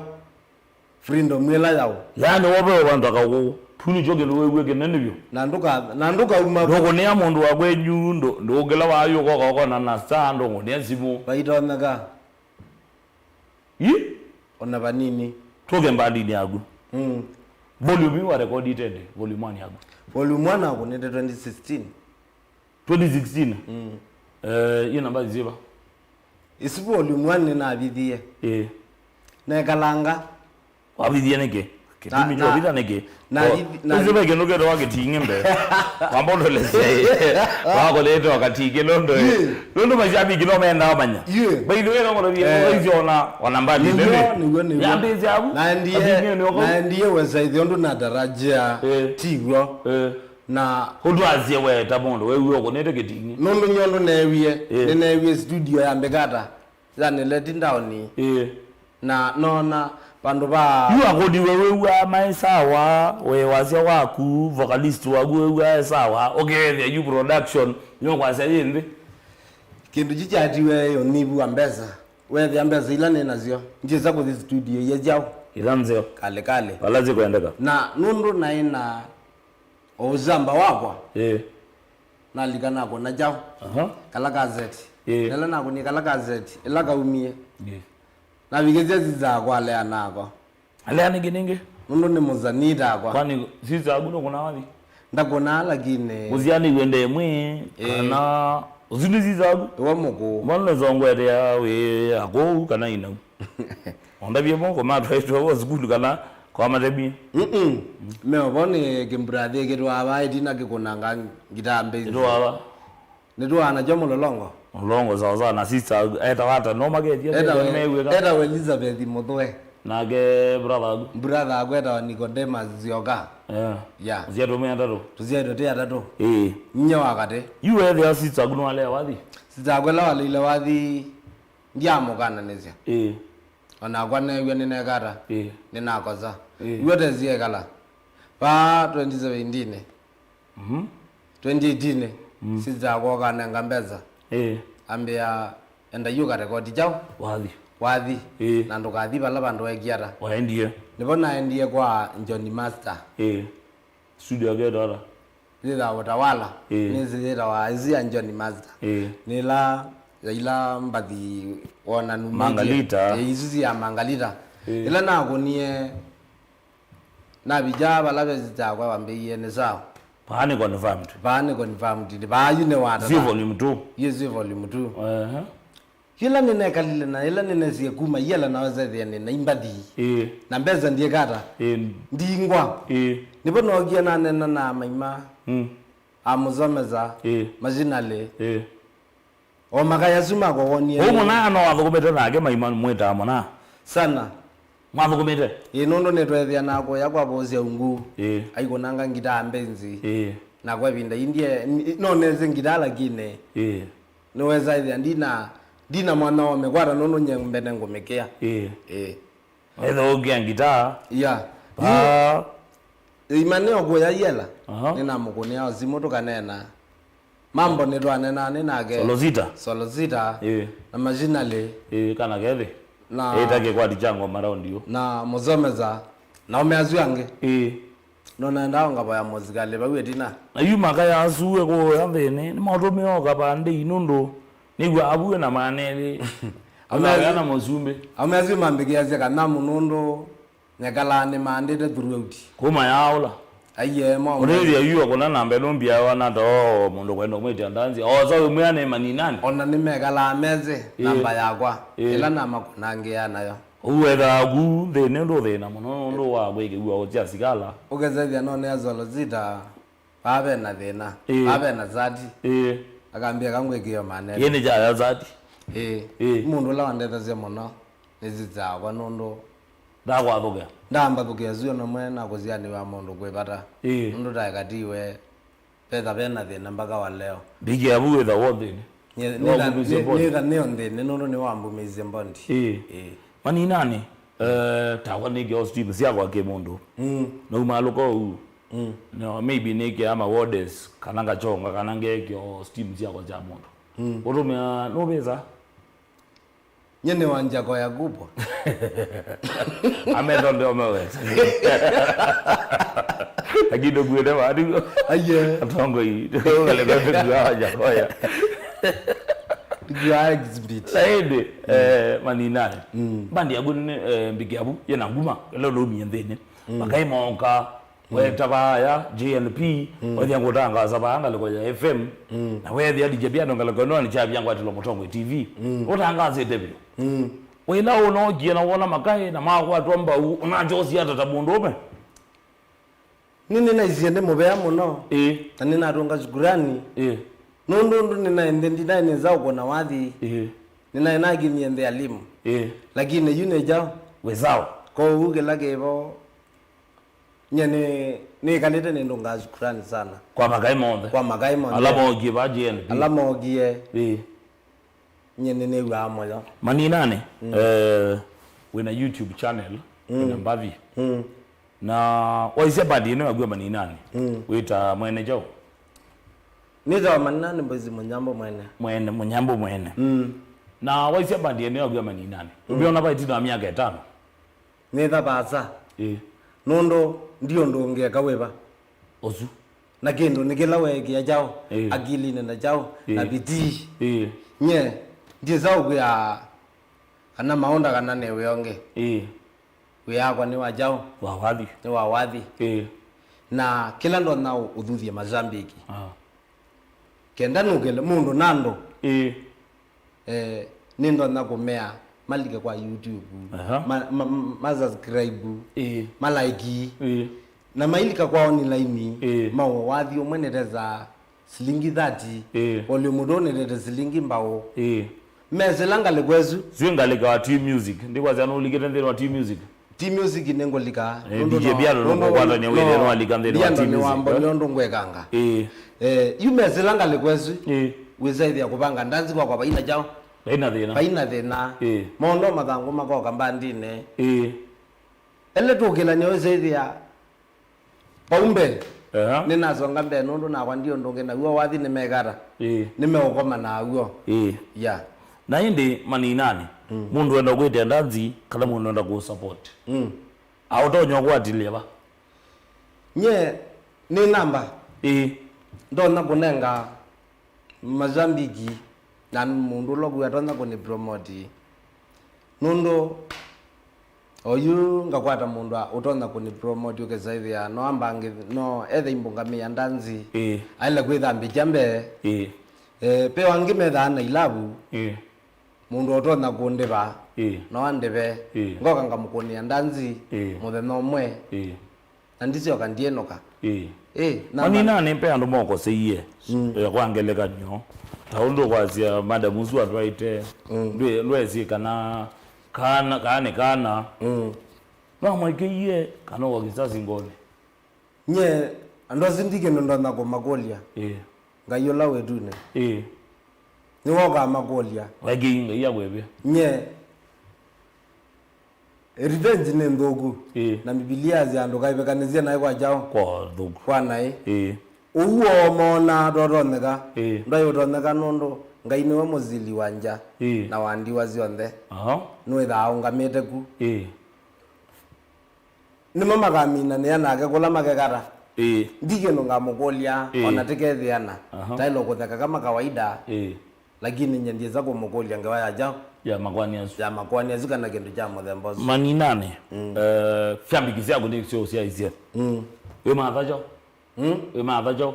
Freedom ĩla yaũ? Yaani, wove ũvanda kaũkũkũ. Tu nĩkyo kĩndũ wĩw'e kĩnene vyũ. Na ndũka-, na ndũkauma. Ndũkũnĩa mũndũ wa kwenyu, ndũ-, ndũkĩla wayu ũkoka ũkona na star, ndũkũnĩa simũ. Vaitonyeka. Ĩ? Ona vanini. Tũke mbandinĩ yaku. Mm. Volume ĩyo warekodi ĩtende, volume one yaku? Volume one nakũnĩte twenty sixteen. Twenty sixteen? Mm. Eh, ĩyo namba zisiva? Ĩsu volume one nĩnavithie. Ĩĩ. Nekalanga. Wavithie nĩkĩ? Kĩtumi na, kyovitha nĩkĩ? Na, o, na, ũsu ve kĩndũ kĩtawa kĩting'ĩ mbee. Wamba ũndolesye. Wakolete o kating'ĩ nũndũ. Ĩĩ. Nũndũ mashabiki no mendaa manya. Ĩĩ. By the way, no ngũtavie, ĩĩ, ona, ona mbandi nene. Nĩw'o, nĩw'o, nĩw'o. Yambĩĩsya avu. Naendie, kating'ĩ nĩ ũkau. Naendie West Side ũndũ natarajia. Ĩĩ. Tiguo. Ĩĩ. Na ũtwasye we ta mũndũ weewie ũkũnĩte kĩting'ĩ. Nũndũ nyondo neewie, ĩĩ, nĩneewie studio ya Mbekata, yani let down. Ĩĩ. Na nona vandũ va yu akũniwe wĩw'aa maĩ sawa, wĩ wasya waku, vocalist waku wĩw'aa e sawa, ũkethĩa yu production nĩũkwasya yĩ nthĩ. Kĩndũ kyu kyatiwe ũnyivu wa mbesa. Wethĩa mbesa ila nĩ nasyo, ndyĩsa kũthi studio iye kyaũ. Ila nzeo. Kale kale. Vala sikwendeka. Na nũndũ naĩ na o ũsamba wakwa. Ĩĩ. Nalika nakũna kyaũ. Aha. Kala kaseti. Ĩĩ. Nela nakũnie kala kaseti, ĩla kaumie. Ĩĩ. Navikĩsya sister akwa alea nako. Alea nĩkĩ nĩngĩ? Nũndũ nĩ mũsanii takwa. Kwani sister aku ndũkũnaa wathi? Ndakũnaa lakini. Mũsianĩw'e ndemwĩ, ĩĩ, kana ũsu nĩ sister aku? Ĩwe mũkũũ. Mwana nĩsongwetea wĩ akũu kana inau? Ondavye moko matwaĩtwe vo sukulu kana kwamatemie? Mm-mm. Meo vo nĩ kĩmburathĩ kĩtwaa va ĩtina kĩkũnanga ngitaa mbĩnzi. Kĩtwaa va? Nĩtũaa nakyo Mũlolongo. Mũlolongo sawa sawa, na sister etawa ata? No makethia etawa, nĩmew'ĩka. Etawa Elizabeth Mũthwe. Nake brother aku? Brother aku etawa Nicodemus Zioka. Yeah. Yeah. Ũsyaĩtwe mwĩ atatũ? Tũsyaĩtwe twĩ atatũ. Ĩĩ. Nyie wa katĩ. Yu wethĩa sister aku nĩwalea wathi? Sister aku ĩla waleile wathi, ndyamũkananĩsya. Ĩĩ. Onakwa neew'a nĩnekata. Ĩĩ. Nĩnakosa. Ĩĩ. Yu ũtesie ĩkala. Vaa twenty seventeen. Mhm. Twenty eighteen, mm, sister akwa akanenga mbesa. Ĩĩ. Ambĩa, "Enda yu karekodi kyaũ?" Wathi. Wathi. Ĩĩ. Na ndũkathi vala vandũ weekie ata. Waendie. Nĩvo naendie kwa John Master. Ĩĩ. Studio yake ĩtawa ata? Yĩthawa Utawala. Ĩĩ. Nĩsĩ yĩtawa ĩsu ya John Master. Ĩĩ. Nĩ ĩla ya ila mbathi wonanu meekie. Mangalita. Ĩĩ, isu sya Mangalita. Ĩĩ. Ĩla nakũnie Navika vala ve sister akwa wambĩie, "Nĩ sawa." Vaa nĩ confirmed. Vaa nĩ confirmed. Vaa yu nĩ wa tata. Sio volume two. Yu sio volume two. Ehe. Yĩla nĩnekalile na yĩla nĩnesie kuma yela naweza ĩthĩa nĩ na imbathi. Ĩĩ. Na mbesa ndiekata. Ĩĩ. Ndingwa. Ĩĩ. Nĩvo nookie nanena na maima. Mm. Amũsomesa. Ĩĩ. Machinery. Ĩĩ. O makaya asu makwa wonie. Ũu mũnaa no wathũkũmĩte nake maima mwĩtaa mũnaa? Sana. Mwathũkũmĩte? Ĩĩ, nũndũ nĩtweethĩanaa kũya kwa vosya ungu. Ĩĩ. Aikũnanga ngitaa mbenzi. Ĩĩ. Na kwa ĩvinda ii ndie, n-, no nese ngitaa lakini. Ĩĩ. Nĩwesa ĩthĩa ndina, ndina mwana wa ũmĩkwata nũndũ nye mbene ngũmĩkĩa. Ĩĩ. Ĩĩ. Wethĩa ũkĩa ngitaa. Yeah. Ah. Yu, ĩima nĩokũya yela. Aha. Nĩnamũkũnĩa o simũ tũkaneena. Mambo nĩtwaneenaa nĩ nake. Solosita. Solosita. Ĩĩ. Na Machinery. Ĩĩ, kana kethĩ. Na ĩta kĩkwati kya ngoma raundi ũ. Na Mũsomesa. Na ũme asu angĩ. Ĩĩ. Nũnaendaa ngavo ya mũsikalĩ vau ĩtina. Na yu makaya asu ekũya nthĩnĩ, nĩmaũtũmĩa oka vandĩi nũndũ nĩw'a avuĩ na maana elĩ. Amewĩa na mũsumbĩ. Aũme asu mambĩkĩasya kana mũnũndũ nyekalaa nĩmaandĩte throughout. Kuma yaaũla. Aiye, mo. Ũtethya yu akũna namba ĩno mbia wana ta o mũndũ kwenda ũmwĩtya ndanzi. O sa wĩmwĩa nĩ maninani. Ona nĩmekalaa mesĩ, ĩĩ, namba yakwa. Ĩĩ. Ĩla namakũnangĩa nayo. Ũu wethaa ku nthĩnĩ ndũthĩna mũno nũndũ wa kwĩkĩw'a ũsya sikala. Ũkesethya no nĩ Solosita, vaa ve na thĩna, ĩĩ, vaa ve na sati. Ĩĩ. Akambĩa kangwĩkĩo manene. Ĩĩ nĩ kyaya sati. Ĩĩ. Ĩĩ. Mũndũ ũla wandethasya mũno nĩ sister wakwa nũndũ ndakwathũkĩa. Ndambathũkĩa sio nomwe na kũsianĩwa mũndũ kwĩ vata. Ĩĩ. Nũndũ taekatiwe. Vetha ve na thĩna mpaka wa leo. Mbikĩa vu wĩtha wo nthĩnĩ. Nye-, nĩtha-, nĩ-, nĩtha nĩo nthĩnĩ nũndũ nĩwambumĩisye mbondi. Ĩĩ. Ĩĩ. Maninanĩ, eh, takwa nĩkĩo stream syakwa kĩ mũndũ. Mm. Naumalũka ũu. Mm. No, maybe nĩkĩa ma orders, kana ngachonga, kana ngekĩa stream syakwa sya mũndũ. Mm. Ũtũmĩa nũvĩsa? Nye nĩ wanja koya kubwa. Ametho ndio meweza. Lakini ndugu ndio wadi. Aye. Atongo hii. Ndio wale ndio wanja koya. Ndio exhibit. Saidi, eh, maninanĩ. Mm. Bandi yaku nĩ, eh, mbiki yabu, yena nguma, leo ndo miendene. Mm. Makai moka, mm, weta vaya, J N P, mm, wethĩa ngũtangaza vaya ngalĩko ya F M, mm, na wethĩa D J Piano ngalĩko ĩno nĩ kyavya ngwatĩlwa Mũtongoi T V. Mm. Ũtangasĩte vyũ. Mm. Wĩla ũnookie na wona Makai na makwatwa mbau, ũnachosia ata ta mũndũũme? Nĩnĩnaisye nĩ mũvea mũno. Ĩĩ. Na nĩnatũnga shukurani. Ĩĩ. Nũndũ ũndũ nĩnaĩ nthĩ ndinaĩ nĩ nzaũ kũna wathi. Ĩĩ. Nĩnaĩ nakinyie nthĩ alimu. Ĩĩ. Lakini yu nĩ kyaũ? Wĩ sawa. Kwoou kĩla kĩvo nye nĩ nĩkalĩte nĩndũngaa shukurani sana. Kwa Makai monthe. Kwa Makai monthe. Ala mookie va G N P. Ala mookie. Ĩĩ. Nye nĩnĩw'aa mũyo. Maninani, mm, eh, wĩna YouTube channel, mm, wĩna mbathi. Mm. Na waisya bandi ĩno yaku ya Maninani, mm, wĩta mwene kyaũ? Nĩtawa Maninani Boys Mũnyambũ mwene. Mwene, Mũnyambũ mwene. Mm. Na waisya bandi ĩno yaku ya Maninani, mm, ũmĩona va ĩtina wa myaka ĩtano? Nĩtha vaasa. Ĩĩ. Nũndũ ndi ũndũ ũngĩeka wĩva. Ũsu. Na kĩndũ nĩ kĩla weekĩa kyaũ, ĩĩ, akilinĩ na kyaũ, ĩĩ, na vitii. Ĩĩ. Nye, ndyĩsa ũkwĩa kana maũnda kana nĩ wĩa ũngĩ. Ĩĩ. Wĩa wakwa nĩ wa kyaũ? Wa wathi. Nĩ wa wathi. Ĩĩ. Na kĩla ndonya ũ-, ũthuthye masambiki. Ah. Kenda nũkĩle mũndũ na andũ. Ĩĩ. Eh, nĩndonya kũmea malike kwa YouTube. Aha. Ma, ma, ma, ma subscribe. Ĩĩ. Ma like. Ĩĩ. Na mailika kwa online. Ĩĩ. Maũa wathi ũmwe nĩtesa silingi thirty. Ĩĩ. Volume ũndũ nĩtete silingi mbaũ. Ĩĩ. Mesĩla ngalĩko ĩsu. Syĩ ngalĩko ya T Music. Ndikwasya nũlikĩte nthĩnĩ wa T Music. Ti music nĩngũlika. Eh, nũndũ D J no, Piano nũndũ nũkũkwatany'a wĩthĩe nũalikanga nthĩnĩ wa T Music, nĩwambonea ũndũ ngwĩkanga. Ĩĩ. Eh, yu mesĩla ngalĩko ĩsu, ĩĩ, wĩsaĩthĩa kũvanga ndanzi kwakwa vaina kyaũ? Vaina thĩna. Vaina thĩna. Ĩĩ. Mondo mathangũ makoka mbandinĩ. Ĩĩ. Ele tũkĩlany'a wĩsaĩthĩa Vau mbee, eha, nĩnasonga mbee nũndũ nakwa ndi ũndũ ũngĩ, naw'o wathi nĩmekata. Ĩĩ. Nĩmeũkoma naw'o. Ĩĩ. Ya. Na ĩndĩ Maninani, mm, mũndũ enda kwĩtĩa ndanzi, kana mũndũ enda kũ support. Mm. Aũtonya ũkwatĩlya va? Nye nĩ namba. Ĩĩ. Ndonya kũnenga masambiki na mũndũ ũla ũkwĩw'a atonya kũnĩ promote. Nũndũ oyu ngakwata mũndũ a-, ũtonya kũnĩ promote ũkesa ĩthĩa no ambange, no ethe imbũngamĩa ndanzi. Ĩĩ. Aĩle kwĩthambĩkya mbee. Ĩĩ. Eh, pe angĩ methaa na ilavu. Ĩĩ. Mũndũ ũtonya kũndĩva. Ĩĩ. No andĩve. Ĩĩ. Ngoka ngamũkũnĩa ndanzi. Ĩĩ. Mũthenya ũmwe. Ĩĩ. Na ndisyoka ndiĩnũka. Ĩĩ. Ĩĩ, na Maninani pe andũ mokoseie, mm, eh, kwa ngelekany'o, ta ũndũ kwasya madam ũsu atwaĩte, mm, ndwĩ-, ndwesĩ kana kana, kana nĩ kana. Mm. No amwaĩkĩie kana ũkakĩsa singoni. Nye, andũ asu ndi kĩndũ ndonya kũmakũlya. Ĩĩ. Ngai ũla wĩ ĩtunĩ. Ĩĩ. Nĩwe ũkamakũlya. Waĩkĩie Ngai akwĩvĩa. Nye, revenge nĩ nthũku. Ĩĩ. Na Mbivilia yasya ndũkaĩvekanĩsye naĩ kwa kyaũ? Kwa thũku. Kwa naĩ. Ĩĩ. Ũu woo moonaa ndwatonyeka. Ĩĩ. Ndwaĩ ũtonyeka nũndũ Ngai nĩwe mũsili wa ngya, ĩĩ, na wa ndiwa syonthe. Aha. Nĩwĩthaa aũngamĩte ku. Ĩĩ. Nĩmo makaminanĩa nake kũla makekata. Ĩĩ. Ndi kĩndũ ngamũkũlya, ĩĩ, ona tĩkethĩana. Aha. Taĩlwe kũtheka kama kawaida. Ĩĩ. Lakini nye ndyĩsa kũmũkũlya ngewa ya kyaũ? Ya makoani asu. Ya makoani asu kana kĩndũ kya mũthemba ũsu. Maninani, mm, eh, syambiki syaku nĩ syo syaisye. Mm. Wĩ matha kyaũ? Mm. Wĩ matha kyaũ?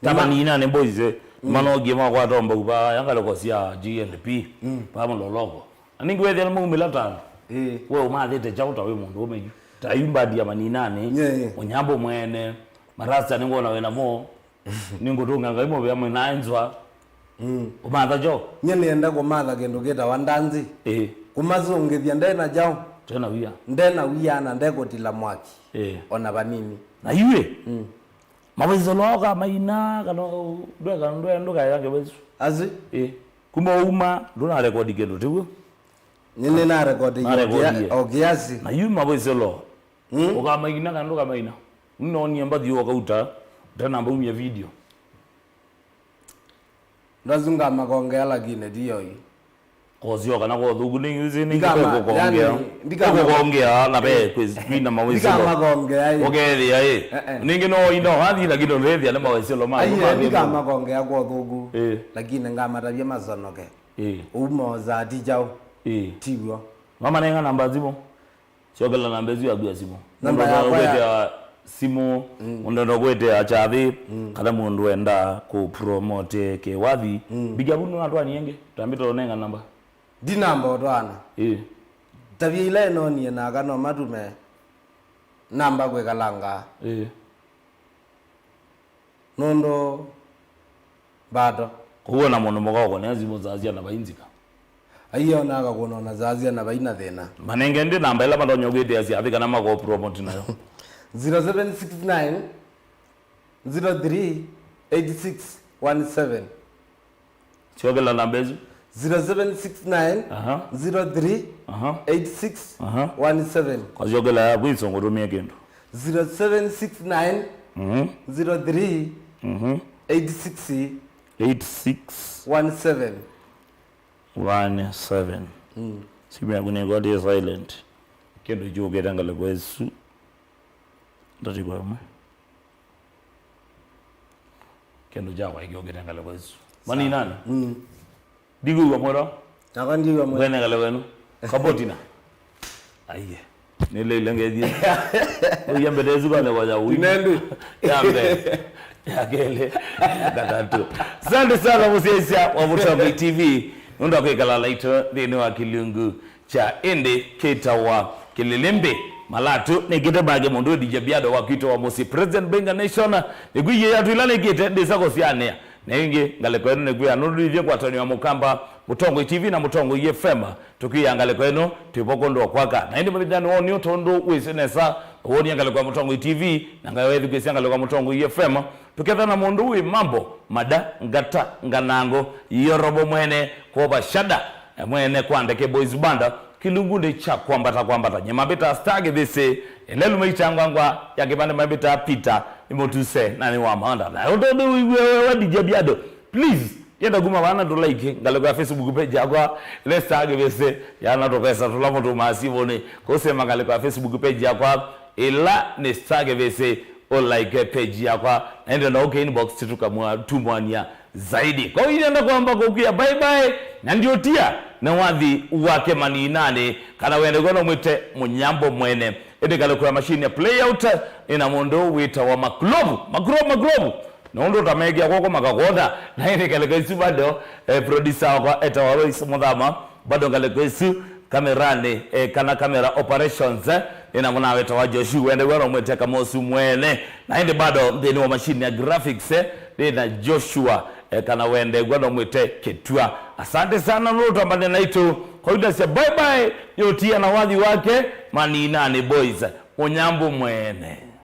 Ta nĩma- Maninani Boys, mm, manokie makwata mbau vaya ngalĩko sya G N P, mm, va Mũlolongo. Na ningĩ wethĩa nĩmaumĩla tano. Ĩĩ. We ũmathĩte kyaũ ta wĩ mũndũ ũme yu? Ta yu mbandi ya Maninani, yeah, yeah, Mũnyambũ mwene, marasta nĩngwona wĩ namo, nĩngũtũnga Ngai mũvea mwĩ na enzwa. Mm. Ũmatha kyaũ? Nye nĩenda kũmatha kĩndũ kĩtawa ndanzi. Ĩĩ. Kũmasũngĩthya nde na kyaũ? Tena wia. Nde na wia na ndekũtila mwaki. Ĩĩ. Ona vanini. Na yu ĩ? Mm. Mawĩselo ao kamaina, kana ndweka, ndwe-, ndũkayange wĩsu. Azi? Ĩĩ. Kuma uma, ndũnarekodi kĩndũ, tiw'o? Nĩ, nĩnarekodi. Narekodi. O kia-, o kiasi. Na yu mawĩselo. Mm. Ũkamaina kana ndũkamaina? Nĩnoonie mbathi ũkauta, ũtanamba umya video. Ndasu ngamakongea lakini ti yoi. Kosio kana kwa thuku nĩ yuzi nĩ. Ndikama-, kukongea. Yani, ndikama-, kukongea na be kwina mawĩselo. Ndikamakongea, ĩ. Ũkethĩa, ĩ. Eh, eh. Ningĩ no ino hathi lakini ũrethĩa nĩ mawĩselo ma. Aiye, ndikamakongea kwa thuku. Ĩ. Lakini ngamatavya masonoke. Ĩ. Umo za ti kyaũ. Ĩ. Tiw'o. Mamanenga namba thimũ. Syokela namba ĩsu yaku ya simũ. Namba yakwa ya kwĩtĩa simũ, mm, mũndũ enda kwĩtĩa kyathĩ, mm, kana mũndũ enda kũ promote kĩwathi. Mm. Mbikia vu nũnatwani ĩngĩ, tambĩte ũnenga namba. Ndi namba ũtwaana. Ĩĩ. Tavia ila ĩnonie naka no matume namba kwĩkalanga. Ĩĩ. Nũndũ mbato. Kũu ona mũndũ mũka ũkonea simũ saa syana vai nzika. Aiona akakũna ona saa syana vai na thĩna. Manenge ndi namba ĩla matonya kwĩtĩa syathĩ kana mako promote nayo. Zero seven six nine, zero three, eight six one seven. Syokela namba ĩsu. Aha. Zero seven six nine, zero three, eight six one seven. Aha. Aha. Kwa syokela yaku isu ngũtũmie kĩndũ. Zero seven six nine, mhm, zero three, mhm, eight six, eight six, one seven. One seven. Mm. Simu yaku nĩkwatĩe silent. Kĩndũ kyũkĩte ngalĩko ĩsu. Ndatĩko ĩmwe. Kĩndũ kyakwa kĩũkĩte ngalĩko ĩsu. Mani nani? Mm. Ndikwĩw'a mwĩro. Nakwa ndiw'a mwĩro. Wene ngalĩko ĩno. Kabotina. Aiye. Nĩleile ngethie. Ũya mbete ĩsu kwa ngalĩko ya ũithi. Nĩndĩ. Ya mbee. Ya kelĩ. Ya katatũ. Asante sana mũsyaĩĩsya wa Mũtongoi T V. Nũndũ wa kwĩkala laitũ nthĩnĩ wa kĩlungu kya ĩndĩ kĩtawa Kĩlĩlĩmbĩ. Malatũ nĩkĩte make mũndũ wĩ D J Biado wa kwitũ wa mũsyĩ President Benga Nation. Nĩkwĩie yatũ ila nĩkĩte ndĩsa kũsyaanĩa. Na ĩngĩ ngalĩko ĩno nĩkwĩa nũndũ ithyĩ kwatanĩwa Mũkamba, Mũtongoi T V na Mũtongoi F M. Tũkwĩa ngalĩko ĩno twĩvo kũndũ wa kwaka. Na ĩndĩ mũthenyanĩ wa ũnĩ tondũ wĩsĩ nesa wonia ngalĩko ya Mũtongoi T V na ngayo wethukĩsya ngalĩko ya Mũtongoi F M. Tũketha na mũndũ wĩ mambo, mada, ngata, nganango, yorobo mwene, kwova shada, mwene kwa ndeke boys banda, kĩlungunĩ kya kwambata kwambata. Nye mambĩta Star Kĩvĩsĩ, ĩla ĩluma itangwangwa ya kĩvande mambĩta Peter, nĩ mũtuse, na nĩ wa maanda. Na ũndũ ũndũ wĩw'e wewe D J Biado, please, yenda kuma vana tũ like, ngalĩko ya Facebook page yakwa, nĩ Star Kĩvĩsĩ, yana tũvesa tũla mũtũmaa simũnĩ, kũsema ngalĩko ya Facebook page yakwa, ĩla nĩ Star Kĩvĩsĩ, ũ like page yakwa, na ĩndĩ no ũke inbox tũkamwa-, tumwania zaidi. Kwa hiyo nenda kwamba kũkwĩa bye bye, na ndiũtia na wathi wake maninanĩ, kana wende kwona mwĩte mũnyambo mwene. Ĩndĩ ngalĩko ya machine ya playout, ĩna mũndũ wĩtawa Maklovu, Maklovu, Maklovu. Na ũndũ ũtamekĩa kwoko makakwona, na ĩndĩ ngalĩko ĩsu bado, eh, producer wakwa etawa Lois Mũthama, bado ngalĩko ĩsu kameranĩ, eh, kana camera operations, eh, ĩna mũna wĩtawa Joshua, wende kwona mwĩte Kamosu mwene. Na ĩndĩ bado nthĩnĩ wa machine ya graphics, eh, nĩ na Joshua, eh, kana wende kwona mwĩte Kĩtwa. Asante sana nũtambane naitũ. Kwa hiyo nasema bye bye, yotia na wathi wake, maninanĩ boys. Mũnyambo mwene.